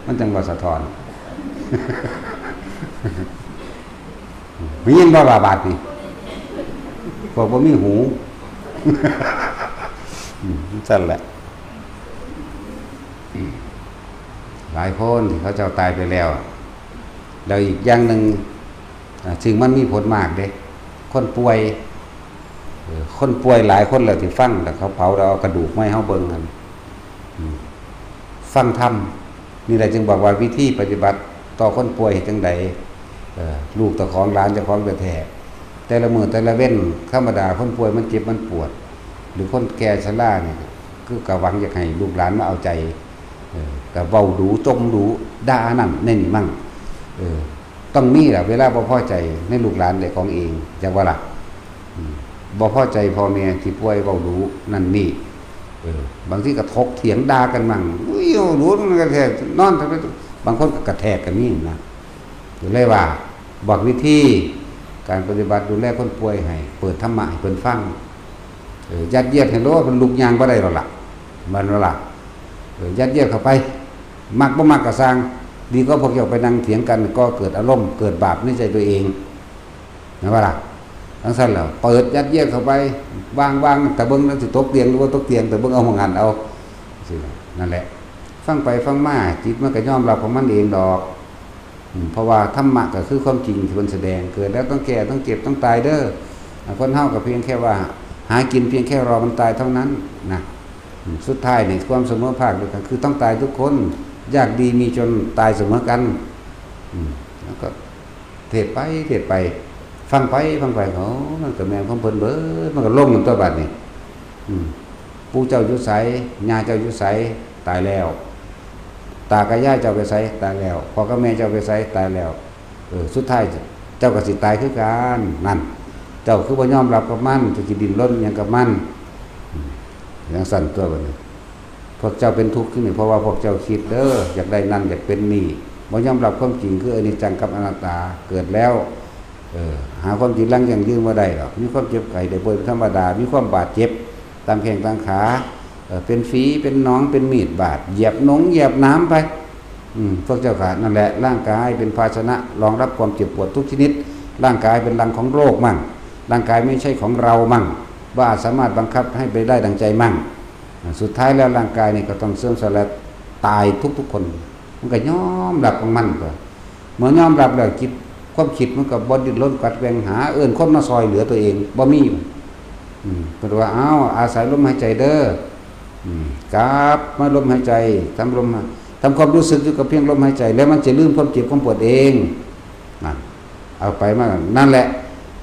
มันจั่งว่าสะท้อน มียินบ่ว่าบาดนี้ พวกบ่มีหู อืม จั่งซั่นแหละ หลายคนที่เขาเจ้าตายไปแล้ว แล้วอีกอย่างหนึ่ง อ่า ซึ่งมันมีผลมากเด้ คนป่วย เออ คนป่วยหลายคนแล้วที่ฟังแล้วเขาเผาแล้วเอากระดูกมาให้เฮาเบิ่งหั่น อืม ฟังธรรม นี่แหละจึงบอกว่าวิธีปฏิบัติต่อคนป่วยเฮ็ดจั่งใด เออ ลูกเจ้าของหลานเจ้าของแท้ๆ แต่ละมื้อแต่ละเว็น ธรรมดาคนป่วยมันเจ็บมันปวด หรือคนแก่ชรานี่ คือก็หวังอยากให้ลูกหลานมาเอาใจ เออ ก็เว้าดู จ่มดู ด่านั่นแน่นี่มั่ง เออ ต้องมีล่ะ เวลาบ่พอใจในลูกหลานได้ของเอง จักว่าล่ะ อืม บ่พอใจพ่อแม่ที่ป่วยเว้าดูนั่นนี่ เออ บางทีก็ถกเถียงด่ากันมั่ง อุ้ย เว้าดูมันก็แท้ นอนทำไม บางคนก็กระแทกกันนี่นะ ก็เลยว่า บอกวิธีการปฏิบัติดูแลคนป่วยให้ เปิดธรรมะให้เพิ่นฟัง เออ ยัดเยียดให้โลด เพิ่นลุกย่างบ่ได้แล้วล่ะ แม่นบ่ล่ะ เออ ยัดเยียดเข้าไป มักบ่มักก็ซ่าง ดีกว่าพวกเจ้าไปนั่งเถียงกัน ก็เกิดอารมณ์ เกิดบาปในใจตัวเอง แม่นบ่ล่ะ จั่งซั้นแล้ว เปิดยัดเยียดเข้าไป วางๆ แต่เบิ่งนั่นสิตกเตียงหรือบ่ตกเตียง แต่เบิ่งเอาหัวงันเอา สิล่ะ นั่นแหละ ฟังไปฟังมา จิตมันก็ยอมรับของมันเองดอก อืม เพราะว่าธรรมะก็คือความจริงที่เพิ่นแสดง เกิดแล้วต้องแก่ ต้องเจ็บ ต้องตายเด้อ อ่า คนเฮาก็เพียงแค่ว่า หากินเพียงแค่รอมันตายเท่านั้นนะ อืม สุดท้ายนี่ความเสมอภาคเดียวกัน คือต้องตายทุกคน ยากดีมีจนตายเสมอกัน อืม แล้วก็เทศน์ไป เทศน์ไป ฟังไป ฟังไป โอ้ มันก็แม่นของเพิ่นเบิด มันก็ลงกันตัวบัดนี้ อืม ปู่เจ้าอยู่ไส ย่าเจ้าอยู่ไส ตายแล้ว ตากับยายเจ้าไปไส ตายแล้ว พ่อกับแม่เจ้าไปไส ตายแล้ว เออ สุดท้ายเจ้าก็สิตายคือกัน นั่น เจ้าคือบ่ยอมรับกับมัน เจ้าสิดิ้นรนหยังกับมัน อืม จั่งซั้นตัวบัดนี้ พวกเจ้าเป็นทุกข์ที่นี่ เพราะว่าพวกเจ้าคิดเด้อ อยากได้นั่น อยากเป็นนี่ บ่ยอมรับความจริงคืออนิจจังกับอนัตตา เกิดแล้ว เออ หาความจีรังยั่งยืนบ่ได้หรอก มีความเจ็บไข้ได้ป่วยเป็นธรรมดา มีความบาดเจ็บตามแข้งตามขา เออ เป็นฝี เป็นหนอง เป็นมีดบาด เหยียบหนง เหยียบหนามไป อืม พวกเจ้าข้า นั่นแหละ ร่างกายเป็นภาชนะรองรับความเจ็บปวดทุกชนิด ร่างกายเป็นรังของโรคมั่ง ร่างกายไม่ใช่ของเรามั่ง บ่อาจสามารถบังคับให้ไปได้ดังใจมั่ง อ่า สุดท้ายแล้วร่างกายนี่ก็ต้องเสื่อมสลายตายทุกๆคน มันก็ยอมรับของมันตัว เมื่อยอมรับแล้วจิต ความคิดมันก็บ่ดิ้นรนกัดแกว่งหา เอิ้นคนมาซอยเหลือตัวเอง บ่มี อืม เพิ่นว่า "อ้าว อาศัยลมหายใจเด้อ" อืม กลับมาลมหายใจ ทำลม ทำความรู้สึกอยู่กับเพียงลมหายใจ แล้วมันจะลืมความเจ็บความปวดเอง นั่น เอาไปมา นั่นแหละ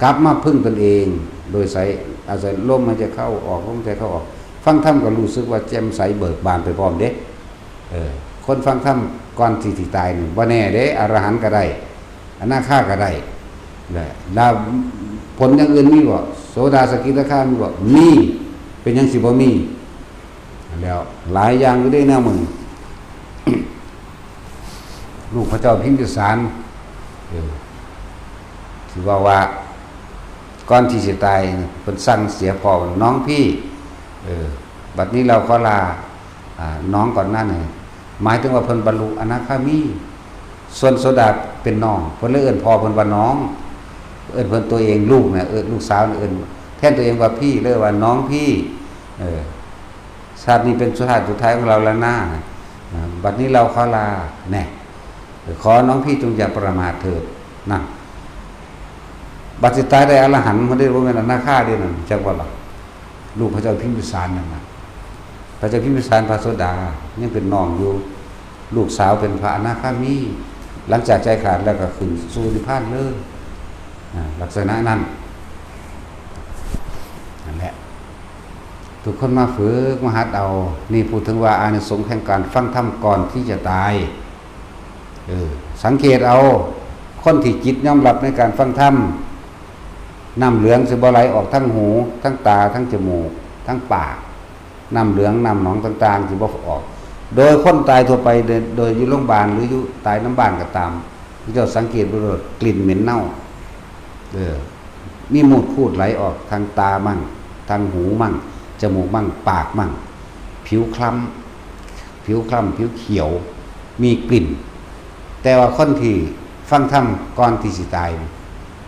กลับมาพึ่งตนเอง โดยใช้ อาศัยลมหายใจเข้าออก ลมหายใจเข้าออก ฟังธรรมก็รู้สึกว่าแจ่มใสเบิกบานไปพร้อมเด้ เออ คนฟังธรรมก่อนที่สิตายนี่ บ่แน่เด้ อรหันต์ก็ได้ อนาคาก็ได้ และ แล้วผลอย่างอื่นมีบ่ โสดา สกิทาคามีบ่ มี เป็นหยังสิบ่มี แล้ว หลายอย่างอยู่เด้แนวมื้อนี้ ลูกพระเจ้าพิมพิสาร เออ ที่ว่าว่า ก่อนที่สิตาย เพิ่นสั่งเสียพ่อ "น้องพี่ เออ บัดนี้เราขอลา อ่า น้องก่อน" นั่นน่ะ หมายถึงว่าเพิ่นบรรลุอนาคามี ส่วนโสดาเป็นน้อง เพิ่นเลยเอิ้นพ่อเพิ่นว่าน้อง เอิ้นเพิ่นตัวเองลูกน่ะ เอิ้นลูกสาวน่ะ เอิ้นแทนตัวเองว่าพี่ เลยว่าน้องพี่ เออ ชาตินี้เป็นชาติสุดท้ายของเราแล้วนะ อ่า บัดนี้เราขอลา แน่ ขอน้องพี่จงอย่าประมาทเถิด นั่น บัดสิตายได้อรหันต์ บ่ได้ บ่แม่นอนาคาเด้นั่น จักว่าล่ะ ลูกพระเจ้าพิมพิสารนั่นน่ะ พระเจ้าพิมพิสารพระโสดา ยังเป็นน้องอยู่ ลูกสาวเป็นพระอนาคามี หลังจากใจขาดแล้วก็ขึ้นสู่นิพพานเลย อ่า ลักษณะนั้น นั่นแหละ ทุกคนมาฝึกมาหัดเอา นี่พูดถึงว่าอานิสงส์แห่งการฟังธรรมก่อนที่จะตาย เออ สังเกตเอา คนที่จิตยอมรับในการฟังธรรม น้ำเหลืองสิบ่ไหลออกทั้งหู ทั้งตา ทั้งจมูก ทั้งปาก น้ำเหลือง น้ำหนองต่างๆสิบ่ออก โดยคนตายทั่วไป โดย โดยอยู่โรงพยาบาลหรืออยู่ตายนำบ้านก็ตาม เจ้าสังเกตบ่ กลิ่นเหม็นเน่า เออ มีมูดคูดไหลออกทางตามั่ง ทางหูมั่ง จมูกมั่ง ปากมั่ง ผิวคล้ำ ผิวคล้ำ ผิวเขียว มีกลิ่น แต่ว่าคนที่ฟังธรรมก่อนที่สิตาย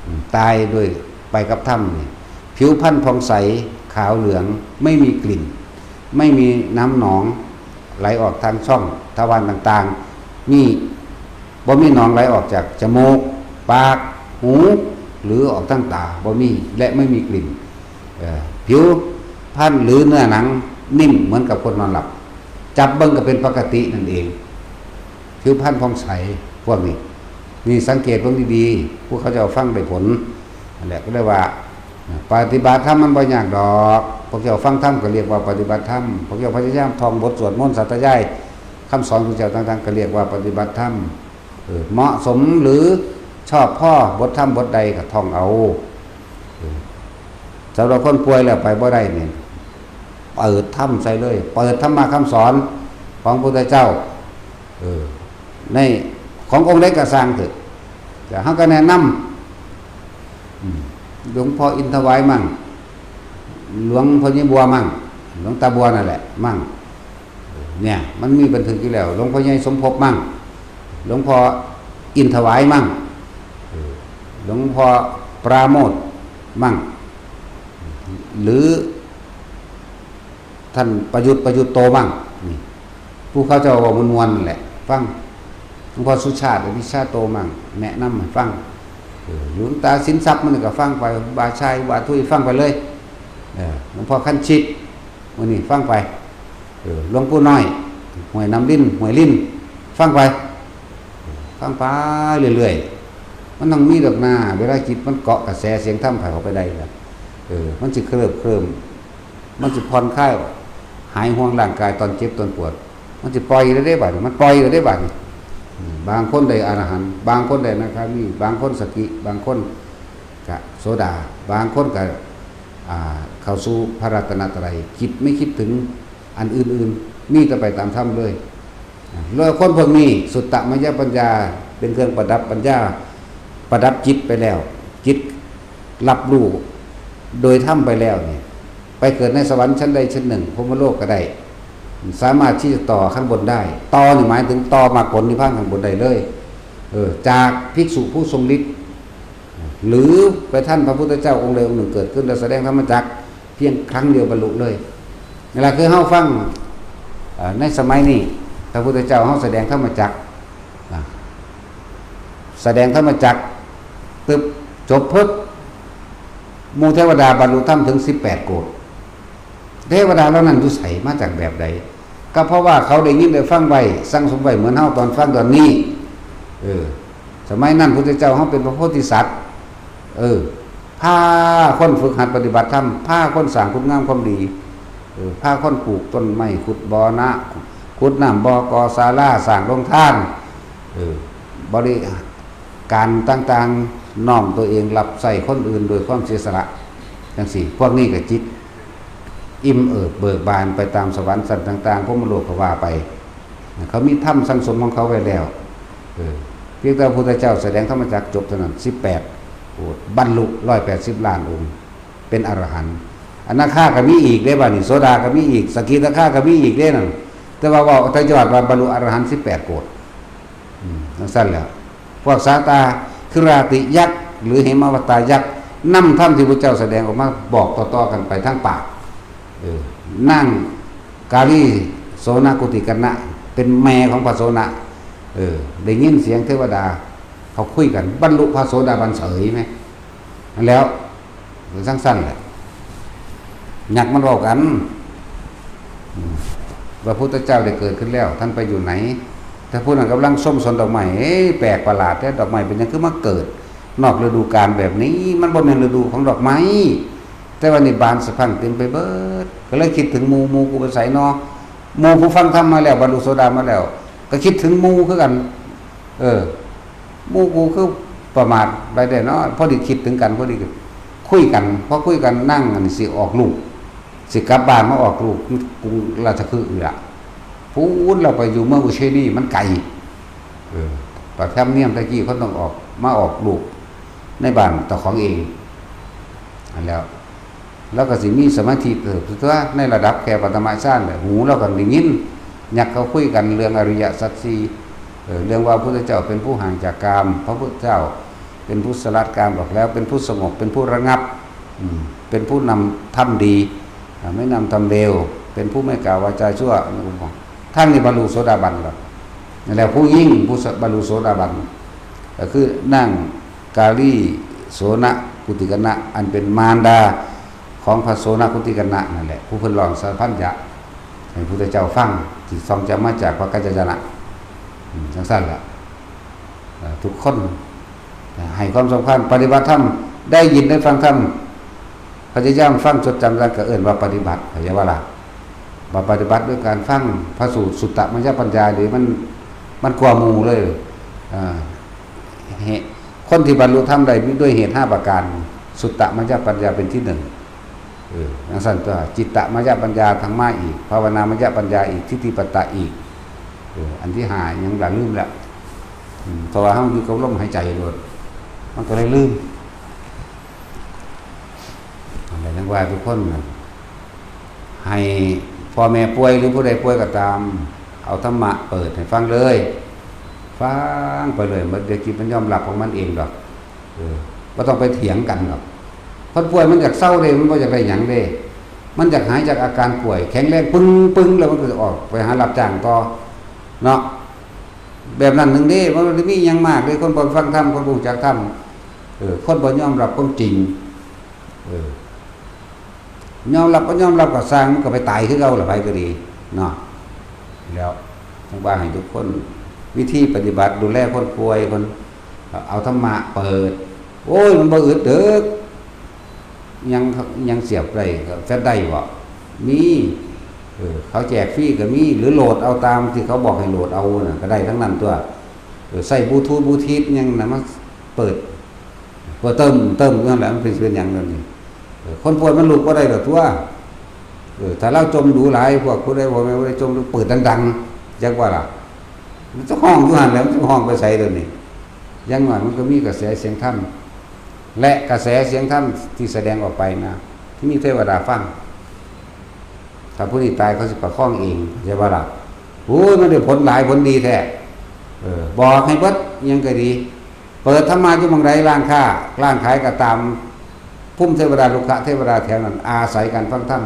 อืม ตายโดยไปกับธรรมนี่ ผิวพรรณผ่องใส ขาวเหลือง ไม่มีกลิ่น ไม่มีน้ำหนองไหลออกทางช่องทวารต่างๆ มี บ่มีหนองไหลออกจากจมูก ปาก หู หรือออกทางตาบ่มี และไม่มีกลิ่น เอ่อ ผิวพรรณหรือเนื้อหนังนิ่มเหมือนกับคนนอนหลับ จับเบิ่งก็เป็นปกตินั่นเอง ผิวพรรณผ่องใส พวกนี้ นี่สังเกตเบิ่งดีๆ พวกเขาเจ้าฟังได้ผล นั่นแหละ ก็เลยว่า ปฏิบัติธรรมมันบ่ยากดอก พวกเจ้าฟังธรรมก็เรียกว่าปฏิบัติธรรม พวกเจ้าพยายามท่องบทสวดมนต์สาธยายคำสอนของเจ้าต่างๆ ก็เรียกว่าปฏิบัติธรรม เออ เหมาะสมหรือชอบพอบทธรรมบทใดก็ท่องเอา เออ สำหรับคนป่วยแล้วไปบ่ได้นี่ เปิดธรรมใส่เลย เปิดธรรมะคำสอนของพระพุทธเจ้า เออ ในขององค์ใดก็ซ่างเถอะ แต่เฮาก็แนะนำ อืม หลวงพ่ออินถวายมั่ง หลวงพ่อใหญ่บัวมั่ง หลวงตาบัวนั่นแหละมั่ง เนี่ย มันมีบันทึกอยู่แล้ว หลวงพ่อใหญ่สมภพมั่ง หลวงพ่ออินถวายมั่ง เออ หลวงพ่อปราโมทย์มั่ง หรือท่านประยุทธ์ ประยุทธ์โตมั่ง นี่ ผู้เขาเจ้าเว้ามวนๆนั่นแหละ ฟัง หลวงพ่อสุชาติ อภิชาโตมั่ง แนะนำให้ฟัง เออ หลวงตาสินทรัพย์มันก็ฟังไป บาชาย บาทุย ฟังไปเลย เออ หลวงพ่อคันชิต มื้อนี้ฟังไป เออ หลวงปู่น้อย ห้วยน้ำลิ้น ห้วยลิ้น ฟังไป ฟังไปเรื่อยๆ มันต้องมีดอกนา เวลาจิตมันเกาะกระแสเสียงธรรมเข้าไปได้แล้ว เออ มันสิเคลิบเคลิ้ม มันสิผ่อนคลาย หายห่วงร่างกายตอนเจ็บตอนปวด มันสิปล่อยแล้วเด้บัดนี้ มันปล่อยแล้วเด้บัดนี้ อืม บางคนได้อรหันต์ บางคนได้อนาคามี บางคนสกิ บางคนกะโสดา บางคนกะ อ่า เข้าสู่พระรัตนตรัย จิตไม่คิดถึงอันอื่นๆ มีแต่ไปตามธรรมเลย แล้วคนพวกนี้สุตตมยปัญญาเป็นเครื่องประดับปัญญา ประดับจิตไปแล้ว จิตรับรู้โดยธรรมไปแล้วนี่ ไปเกิดในสวรรค์ชั้นใดชั้นหนึ่ง พรหมโลกก็ได้ สามารถที่จะต่อข้างบนได้ ต่อนี่หมายถึงต่อมรรคผลนิพพานข้างบนได้เลย เออ จากภิกษุผู้ทรงฤทธิ์ หรือไปทันพระพุทธเจ้าองค์ใดองค์หนึ่งเกิดขึ้นแล้วแสดงธรรมจักรเพียงครั้งเดียวบรรลุเลย นี่แหละคือเฮาฟัง เอ่อ ในสมัยนี้ พระพุทธเจ้าเฮาแสดงธรรมจักรนะ แสดงธรรมจักร ตึบ จบปึ๊บ หมู่เทวดาบรรลุธรรมถึงสิบแปดโกฏ เทวดาเหล่านั้นอยู่ไส มาจากแบบใด ก็เพราะว่าเขาได้ยินได้ฟังไว้ สั่งสมไว้เหมือนเฮาตอนฟังตอนนี้ เออ สมัยนั้นพุทธเจ้าเฮาเป็นพระโพธิสัตว์ เออ พาคนฝึกหัดปฏิบัติธรรม พาคนสร้างคุณงามความดี เออ พาคนปลูกต้นไม้ ขุดบ่อนะ ขุดน้ำบ่อ ก่อศาลา สร้างโรงทาน เออ บริการต่างๆ น้อมตัวเองรับใช้คนอื่นโดยความเสียสละ จังซี่ พวกนี้ก็จิตอิ่มเอิบเบิกบานไปตามสวรรค์ชั้นต่างๆ พรหมโลกก็ว่าไป เขามีธรรมสั่งสมของเขาไว้แล้ว เออ เพียงแต่พระพุทธเจ้าแสดงธรรมจักรจบเท่านั้น สิบแปด โอ้ บรรลุ ร้อยแปดสิบล้านองค์ เป็นอรหันต์ อนาคาก็มีอีกเด้บัดนี้ โสดาก็มีอีก สกิทาคาก็มีอีกเด้นั่น แต่ว่าเว้าแต่ยอดว่าบรรลุอรหันต์สิบแปดโกฏ อืม จังซั่นแหละ พวกสาตาคราติยักษ์ หรือเหมวัตตายักษ์ นำธรรมที่พระเจ้าแสดงออกมาบอกต่อๆกันไปทางปาก เออ นางกาลีโสนกุติกัณณะ เป็นแม่ของพระโสน เออ ได้ยินเสียงเทวดา เขาคุยกัน บรรลุพระโสดาบันเสยไหม นั่นแล้ว จังซั่นแหละ ยักษ์มันเว้ากัน อืม พระพุทธเจ้าได้เกิดขึ้นแล้ว ท่านไปอยู่ไหน แต่ผู้นั้นกำลังชมสวนดอกไม้ เอ๊ะ แปลกประหลาดแท้ ดอกไม้เป็นหยังคือมาเกิด นอกฤดูกาลแบบนี้ มันบ่แม่นฤดูของดอกไม้ แต่ว่านี่บานสะพรั่งเต็มไปเบิด ก็เลยคิดถึงหมู่ หมู่กูไปไสนอ หมู่ผู้ฟังธรรมมาแล้ว บรรลุโสดามาแล้ว ก็คิดถึงหมู่คือกัน เออ หมู่กูคือประมาทไปได้เนาะ พอดีคิดถึงกัน พอดีก็คุยกัน พอคุยกันนางอันสิออกลูก สิกลับบ้านมาออกลูกกรุงราชคฤห์นี่ล่ะ พู้นเราไปอยู่เมืองอุเชนี มันไกล เออ ประธรรมเนียมตะกี้เขาต้องออก มาออกลูกในบ้านเจ้าของเอง อันแล้ว แล้วก็สิมีสมาธิเติบโตในระดับแค่ปฐมฌานแหละ หูเราก็ได้ยิน ยักษ์เขาคุยกันเรื่องอริยสัจสี่ เออ เรื่องว่าพระพุทธเจ้าเป็นผู้ห่างจากกาม พระพุทธเจ้าเป็นผู้สลัดกามออกแล้ว เป็นผู้สงบ เป็นผู้ระงับ อืม เป็นผู้นำธรรมดี อ่า ไม่นำธรรมเลว เป็นผู้ไม่กล่าววาจาชั่ว ท่านนี่บรรลุโสดาบันแล้ว นั่นแหละ ผู้หญิงผู้บรรลุโสดาบัน ก็คือนางกาลี โสณกุติกนะ อันเป็นมารดาของพระโสณกุติกนะนั่นแหละ ผู้เพิ่นร้องสัพพัญญะให้พระพุทธเจ้าฟัง ที่ทรงจำมาจากพระกัจจยนะ อืม จังซั่นล่ะ เอ่อ ทุกคนให้ความสำคัญ ปฏิบัติธรรม ได้ยินได้ฟังธรรม พยายามฟังจดจำแล้วก็เอิ้นว่าปฏิบัติ เข้าใจบ่ล่ะ ว่าปฏิบัติด้วยการฟังพระสูตรสุตตมยปัญญานี่มัน มันกว่าหมู่เลย อ่า เหตุ คนที่บรรลุธรรมได้ด้วยเหตุห้าประการ สุตตมยปัญญาเป็นที่หนึ่ง เออ จังซั่นตัว จิตตมยปัญญาทางมาอีก ภาวนามยปัญญาอีก ทิฏฐิปัตตะอีก เออ อันที่ห้ายังละลืมแล้ว อืม เพราะว่าเฮาอยู่กับลมหายใจโลด มันก็เลยลืม อันใดจังว่าทุกคนน่ะ ให้พ่อแม่ป่วยหรือผู้ใดป่วยก็ตาม เอาธรรมะเปิดให้ฟังเลย ฟังไปเลย มันเดี๋ยวจิตมันยอมรับของมันเองดอก เออ บ่ต้องไปเถียงกันดอก คนป่วยมันอยากเซาเด้ มันบ่อยากได้หยังเด้ มันอยากหายจากอาการป่วย แข็งแรงปึงๆ แล้วมันก็จะออกไปหารับจ้างต่อ เนาะ แบบนั้นหนึ่งเด้ มันบ่ได้มีหยังมากเด้ คนบ่ฟังธรรม คนบ่รู้จักธรรม เออ คนบ่ยอมรับความจริง เออ ยอมรับบ่ยอมรับก็ซ่าง มันก็ไปตายคือเก่าล่ะ ไผก็ดี เนาะ แล้วต้องว่าให้ทุกคน วิธีปฏิบัติดูแลคนป่วย คน เอาธรรมะเปิด โอ้ย มันบ่อึดเด้อ ยัง ยังเสียบได้ก็แฟดได้บ่ มี เออ เขาแจกฟรีก็มี หรือโหลดเอาตามที่เขาบอกให้โหลดเอาน่ะ ก็ได้ทั้งนั้นตัว เออ ใส่บลูทูธ บลูทูธหยังน่ะ มาเปิด เปิดเติม เติมอยู่นั่นแหละ มันเป็น เป็นหยังนั่นนี่ เออ คนป่วยมันลุกบ่ได้ดอกตัว เออ ถ้าลาวจ่มดูหลาย พวกผู้ใด พ่อแม่ผู้ใดจ่มดู เปิดดังๆ จักว่าล่ะ มันจะฮ้องอยู่หั่นแหละ มันจะฮ้องไปไสเดี๋ยวนี้ อย่างน้อยมันก็มีกระแสเสียงธรรม และกระแสเสียงธรรมที่แสดงออกไปนะ ที่มีเทวดาฟัง ถ้าผู้นี้ตายเขาสิประคองเอง ใช่บ่ล่ะ โอ้ย มันได้ผลหลายผลดีแท้ เออ บอกให้เบิด ยังก็ดี เปิดธรรมะอยู่หม่องใด ร้านค้า ร้านขายก็ตาม ภูมิเทวดา รุกขเทวดาแถวนั้น อาศัยการฟังธรรม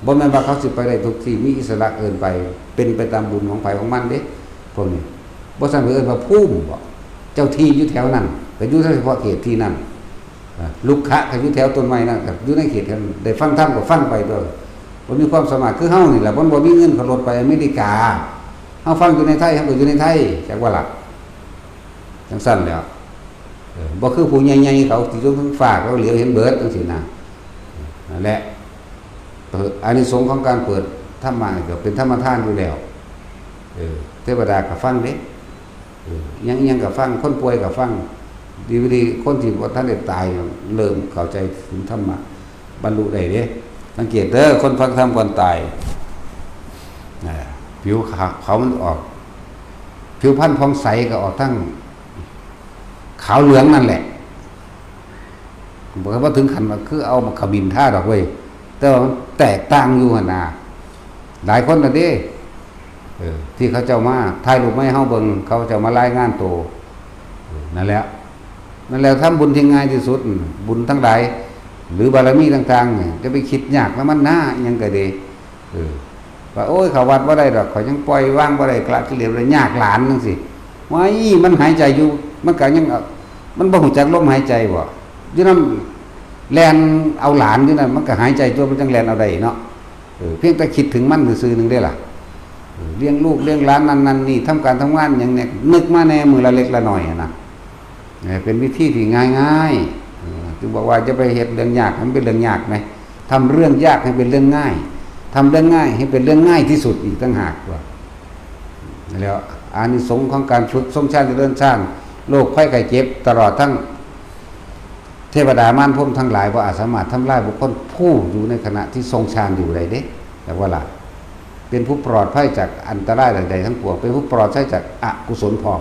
บ่แม่นว่าเขาสิไปได้ทุกที่ มีอิสระเกินไป เป็นไปตามบุญของไผของมันเด้ พวกนี้ บ่ซั่นเพิ่นเอิ้นว่าภูมิบ่ เจ้าที่อยู่แถวนั้น ก็อยู่เฉพาะเขตที่นั่น อ่า รุกขะก็อยู่แถวต้นไม้นั่น ก็อยู่ในเขตแถวนั้น ได้ฟังธรรมก็ฟังไปโดย บ่มีความสามารถ คือเฮานี่แหละ มันบ่มีเงินขับรถไปอเมริกา เฮาฟังอยู่ในไทย เฮาก็อยู่ในไทย จักว่าล่ะ จังซั่นแหล้ว เออ บ่คือผู้ใหญ่ๆเขาที่อยู่เทิงฟ้า เขาเหลียวเห็นเบิดจังซี่นะ นั่นแหละ เอ่อ อานิสงส์ของการเปิดธรรมะนี่ก็เป็นธรรมทานอยู่แล้ว เออ เทวดาก็ฟังเด้ เออ ยัง ยังก็ฟัง คนป่วยก็ฟัง ดีบ่ดี คนที่บ่ทันได้ตายเริ่มเข้าใจถึงธรรมะ บรรลุได้เด้ สังเกตเด้อ คนฟังธรรมก่อนตาย อ่า ผิวขาว ขาวมันออก ผิวพรรณผ่องใสก็ออกทั้งขาวเหลืองนั่นแหละ บ่ว่าถึงขั้นว่าคือเอาบักขมิ้นทาดอกเว้ย แต่ว่ามันแตกต่างอยู่หั่นน่ะ หลายคนน่ะเด้ เออ ที่เขาเจ้ามาถ่ายรูปมาให้เฮาเบิ่ง เขาเจ้ามารายงานตัว เออ นั่นแหละ นั่นแหละ ทำบุญที่ง่ายที่สุด บุญทั้งหลาย หรือบารมีต่างๆ นี่ จะไปคิดยากนำมันนา อิหยังก็ดี เออ ว่า โอ้ย เข้าวัดบ่ได้ดอก ข้อยยังปล่อยวางบ่ได้ ละกิเลสบ่ได้ ยากหลานจังซี้ ว้าย มันหายใจอยู่ มันก็ยัง มันบ่ฮู้จักลมหายใจบ่ อยู่นำ แล่นเอาหลานอยู่นั่น มันก็หายใจตัว มันจั่งแล่นเอาได้เนาะ เออ เพียงแต่คิดถึงมันซื่อๆ หนึ่งเด้ล่ะ เออ เลี้ยงลูกเลี้ยงหลานนั่นนั่นนี่ ทำการทำงานหยังเนี่ย นึกมาแหน่มื้อละเล็กละน้อยหั้นนะ เออ เป็นวิธีที่ง่ายๆ เออ จึงบอกว่าจะไปเฮ็ดเรื่องยากให้มันเป็นเรื่องยากไหม ทำเรื่องยากให้เป็นเรื่องง่าย ทำเรื่องง่ายให้เป็นเรื่องง่ายที่สุดอีกต่างหากว่า แล้วอานิสงส์ของการฝึกทรงฌานเจริญฌาน โรคภัยไข้เจ็บ ตลอดทั้งเทวดามารพรหมทั้งหลายบ่อาจสามารถทำลายบุคคลผู้อยู่ในขณะที่ทรงฌานอยู่ได้เด้ แต่ว่าล่ะ เป็นผู้ปลอดภัยจากอันตรายใดๆทั้งปวง เป็นผู้ปลอดภัยจากอกุศลพอง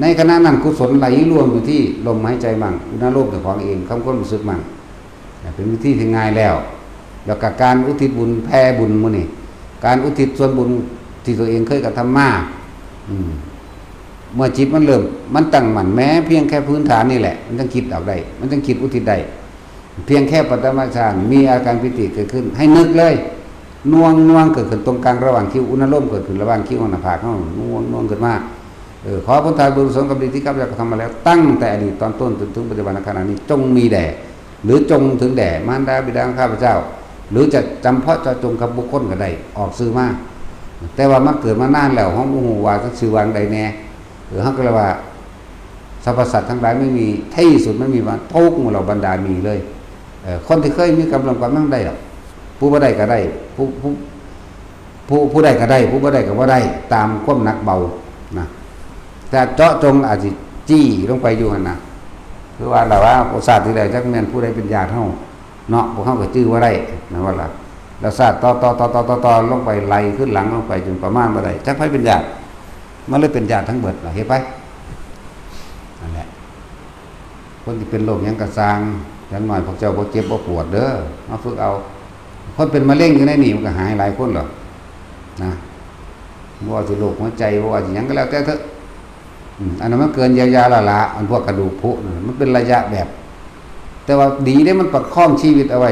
ในขณะนั้นกุศลไหลรวมอยู่ที่ลมหายใจมั่ง อุณาโลมเจ้าของเอง ความรู้สึกมั่ง เป็นวิธีที่ง่ายแล้ว แล้วก็การอุทิศบุญแผ่บุญหมู่นี้ การอุทิศส่วนบุญที่ตัวเองเคยกระทำมา อืม เมื่อจิตมันเริ่ม มันตั้งมั่น แม้เพียงแค่พื้นฐานนี่แหละ มันจั่งคิดออกได้ มันจั่งคิดอุทิศได้ เพียงแค่ปฐมฌาน มีอาการปีติเกิดขึ้น ให้นึกเลย หน่วง หน่วงเกิดขึ้นตรงกลางระหว่างคิ้ว อุณาโลมเกิดขึ้นระหว่างคิ้วกับหน้าผากเฮา หน่วง หน่วงขึ้นมา เออ ขอผลทานบุญกุศลกรรมดีที่ข้าพเจ้ากระทำมาแล้ว ตั้งแต่อดีตตอนต้นจนถึงปัจจุบันขณะนี้ จงมีแด่ หรือจงถึงแด่มารดาบิดาของข้าพเจ้า หรือจะจำเพาะเจาะจงกับบุคคลก็ได้ ออกชื่อมา แต่ว่ามันเกิดมานานแล้ว เฮาบ่ฮู้ว่าจักชื่อว่าจั่งใดแน่ เออ เฮาก็เลยว่า สรรพสัตว์ทั้งหลายไม่มีที่สุด ไม่มีวันทุกข์หมู่เหล่าบรรดามีเลย เออ คนที่เคยมีกำลังกำลังได้หรอก ผู้บ่ได้ก็ได้ ผู้ ผู้ ผู้ ผู้ได้ก็ได้ ผู้บ่ได้ก็บ่ได้ ตามความหนักเบานะ แต่เจาะจงอาจสิจี้ลงไปอยู่หั่นนะ คือว่าล่ะว่า โอ้ ชาติที่แล้วจักแม่นผู้ใดเป็นญาติเฮาเนาะ พวกเฮาก็จื่อบ่ได้นะว่าล่ะ แล้วชาติต่อๆๆๆๆ ลงไป ไล่ขึ้นหลังลงไปจนประมาณบ่ได้ จักไผเป็นญาติ มันเลยเป็นญาติทั้งเบิดล่ะ เฮ็ดไป นั่นแหละ คนที่เป็นโรคหยังก็ซ่าง อย่างน้อยพวกเจ้าบ่เจ็บบ่ปวดเด้อ มาฝึกเอา คนเป็นมะเร็งอยู่ในนี่มันก็หายหลายคนหรอกนะ บ่ว่าสิโรคหัวใจ บ่ว่าสิหยังก็แล้วแต่เถอะ อืม อันนั้นมันเกินเยียวยาแล้วล่ะ อันพวกกระดูกผุนั่นน่ะ มันเป็นระยะแบบ แต่ว่าดีเด้ มันประคองชีวิตเอาไว้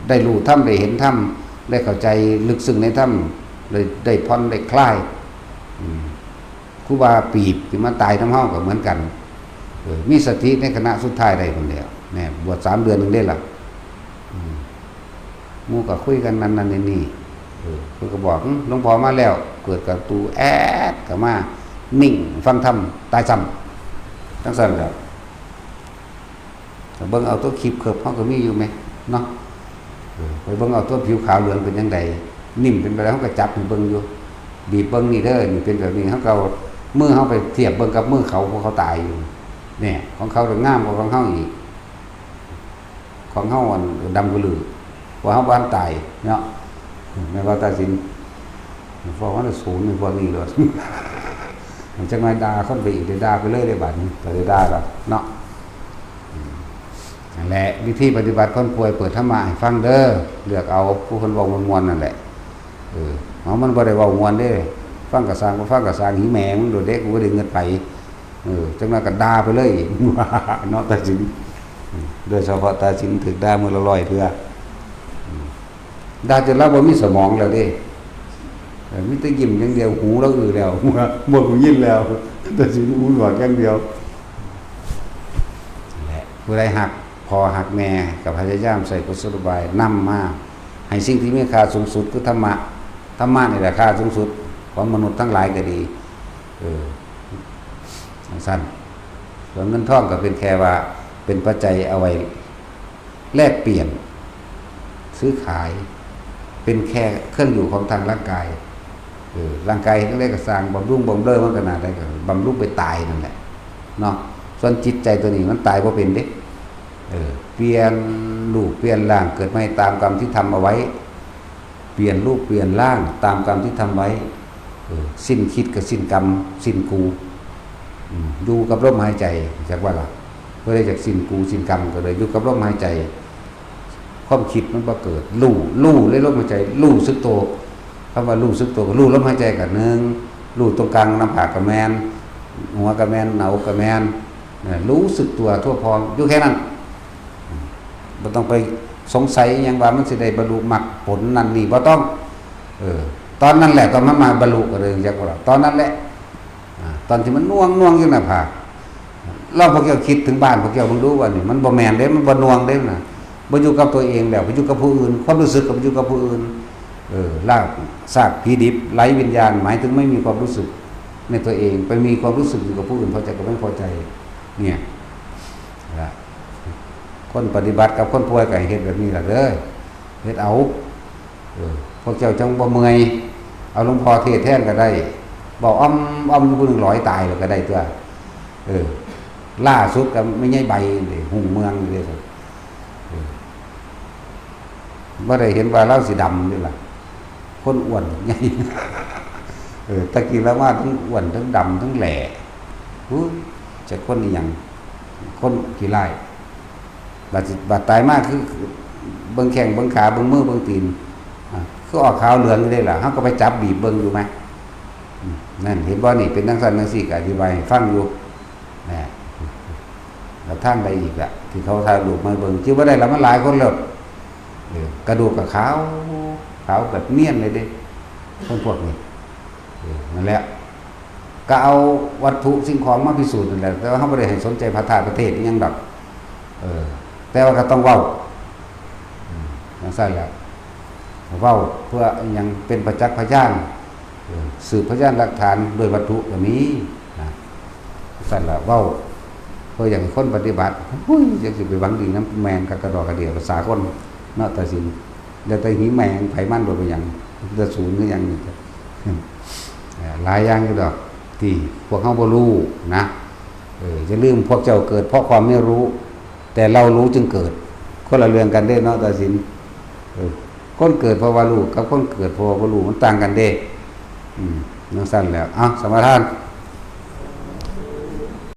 ได้รู้ธรรม ได้เห็นธรรม ได้เข้าใจลึกซึ้งในธรรม ได้ ได้ผ่อน ได้คลาย อืม ครูบาปีบที่มาตายนำเฮาก็เหมือนกัน เออ มีสติในขณะสุดท้ายได้คนเดียว แน่ บวชสามเดือนหนึ่งได้ละ อืม หมู่ก็คุยกันนั่นนั่นนี่นี่ เออ เพิ่นก็บอก "หึ หลวงพ่อมาแล้ว" เปิดประตูแอดเข้ามา นิ่ง ฟังธรรม ตายซ้ำ จั่งซั้นแหละ ก็เบิ่งเอาตัวคลิปเคิบเฮาก็มีอยู่แหมเนาะ เออ ไปเบิ่งเอาตัวผิวขาวเหลืองเป็นจั่งใด นิ่มเป็นไปแล้ว เฮาก็จับให้เบิ่งอยู่ บีบเบิ่งนี่เด้อ นี่เป็นแบบนี้ เฮาก็เอามือเฮาไปเทียบเบิ่งกับมือเขา พวกเขาตายอยู่ เนี่ย ของเขางามกว่าของเฮาอีก ของเฮาอันดำกว่าลือ เพราะเฮาบ่ทันตายเนาะ แม่นบ่ตาสิน พวกมันศูนย์นี่พวกนี้โลด จักหน่อยด่าคนไปอีก ได้ด่าไปเลยเด้บัดนี้ ก็ได้ด่าแล้วเนาะ อืม นั่นแหละ วิธีปฏิบัติคนป่วย เปิดธรรมะให้ฟังเด้อ เลือกเอาผู้คนเว้าม่วนๆนั่นแหละ เออ เอา มันบ่ได้เว้าม่วนเด้ ฟังก็ซ่าง บ่ฟังก็ซ่าง หีแม่มึงโดดเด้ กูบ่ได้เงินไป เออ จักหน่อยก็ด่าไปเลย เนาะ ตาสิน อืม โดยเฉพาะตาสินถูกด่ามื้อละร้อยเทื่อ อืม ด่าจนลาวบ่มีสมองแล้วเด้ เออ มีแต่ยิ้มอย่างเดียว หูลาวอื้อแล้ว หมดหูยินแล้ว ตาสินหูหนวกอย่างเดียว และผู้ใดฮักพ่อฮักแม่ก็พยายามใช้กุศโลบายนำมา ให้สิ่งที่มีค่าสูงสุดคือธรรมะ ธรรมะนี่แหละค่าสูงสุดของมนุษย์ทั้งหลายก็ดี เออ จั่งซั้น ส่วนเงินทองก็เป็นแค่ว่าเป็นปัจจัยเอาไว้แลกเปลี่ยน ซื้อขาย เป็นแค่เครื่องอยู่ของทางร่างกาย เออ ร่างกายเฮ็ดจั่งใดก็ซ่าง บำรุงบำเรอมันขนาดใดก็บำรุงไปตายนั่นแหละ เนาะ ส่วนจิตใจตัวนี้มันตายบ่เป็นเด้ เออ เปลี่ยนรูปเปลี่ยนร่างเกิดใหม่ตามกรรมที่ทำเอาไว้ เปลี่ยนรูปเปลี่ยนร่างตามกรรมที่ทำไว้ เออ สิ้นคิดกับสิ้นกรรม สิ้นกู อืม อยู่กับลมหายใจ จักว่าล่ะ บ่ได้จักสิ้นกูสิ้นกรรมก็เลยอยู่กับลมหายใจ ความคิดมันบ่เกิด รู้ รู้ในลมหายใจ รู้สึกตัว คำว่ารู้สึกตัวก็รู้ลมหายใจก็หนึ่ง รู้ตรงกลางหน้าผากก็แม่น หัวก็แม่น หน้าอกก็แม่น เออ รู้สึกตัวทั่วพร้อม อยู่แค่นั้น อืม บ่ต้องไปสงสัยอิหยังว่ามันสิได้บรรลุมรรคผลนั่นนี่ บ่ต้อง เออ ตอนนั้นแหละ ตอนมันมาบรรลุก็เลยจักว่า ตอนนั้นแหละ อ่า ตอนที่มันน่วงน่วงอยู่หน้าผาก ลองพวกเจ้าคิดถึงบ้านพวกเจ้าเบิ่งดูว่านี่ มันบ่แม่นเด้ มันบ่น่วงเด้นะ บ่อยู่กับตัวเองแล้ว ไปอยู่กับผู้อื่น ความรู้สึกก็ไปอยู่กับผู้อื่น เออ ลากซากผีดิบ ไร้วิญญาณ หมายถึงไม่มีความรู้สึกในตัวเอง ไปมีความรู้สึกอยู่กับผู้อื่น พอใจกับไม่พอใจ เนี่ย นะ คนปฏิบัติกับคนป่วยก็ให้เฮ็ดแบบนี้ล่ะเด้อ เฮ็ดเอา เออ พวกเจ้าจั่งบ่เมื่อย เอาหลวงพ่อเทศน์แทนก็ได้ เว้าอ่อมอ่อมอยู่ผู้หนึ่งลอยตายแล้วก็ได้ตั๊ว เออ ล่าสุดก็แม่ใหญ่ใบนี่ ฮุ่งเมืองนี่เด้อ เออ บ่ได้เห็นว่าลาวสิดำนี่ล่ะ คนอ้วนใหญ่ เออ ตะกี้ลาวมาทั้งอ้วนทั้งดำทั้งแหล่ อู้ จักคนอิหยัง คนขี้ร้าย บาดสิ บาดตายมาคือ เบิ่งแข้งเบิ่งขาเบิ่งมือเบิ่งตีน อ่ะ คือออกขาวเหลืองอยู่เด้ล่ะ เฮาก็ไปจับบีบเบิ่งอยู่ไหม อืม นั่น เห็นบ่นี่ เป็นจั่งซั้นจั่งซี้ ก็อธิบายให้ฟังอยู่ นะ แล้วทางใดอีกล่ะ ที่เขาถ่ายรูปมาเบิ่ง จื่อบ่ได้ละ มันหลายคนแล้ว เออ กระดูกก็ขาว ขาวแบบเนียนเลยเด้ คนพวกนี้ เออ นั่นแหละ ก็เอาวัตถุสิ่งของมาพิสูจน์นั่นแหละ แต่ว่าเราบ่ได้ให้สนใจพระธาตุพระเทศอิหยังดอก เออ แต่ว่าก็ต้องเว้า อืม จั่งซั้นแหละ เว้าเพื่ออิหยัง เป็นประจักษ์พยาน เออ สืบพยานหลักฐานด้วยวัตถุก็มีนะ จั่งซั้นแหละ เว้าเพื่ออยากให้คนปฏิบัติ หุ้ย จักสิไปหวังดีนำแม่นคักกะดอกกะเดี่ย ภาษาคนเนาะ ตัดสิน แล้วแต่หิแม่งไผมัน บ่เป็นหยัง แต่ศูนย์คือหยังนี่ เอ่อ หลายอย่างอยู่ดอก ที่พวกเราบ่รู้นะ เออ อย่าลืม พวกเจ้าเกิดเพราะความไม่รู้ แต่เรารู้จึงเกิด คนละเรื่องกันเด้เนาะ ตัดสิน เออ คนเกิดเพราะว่ารู้ กับคนเกิดเพราะว่าบ่รู้ มันต่างกันเด้ อืม จั่งซั้นแหละ เอ้า สมาทาน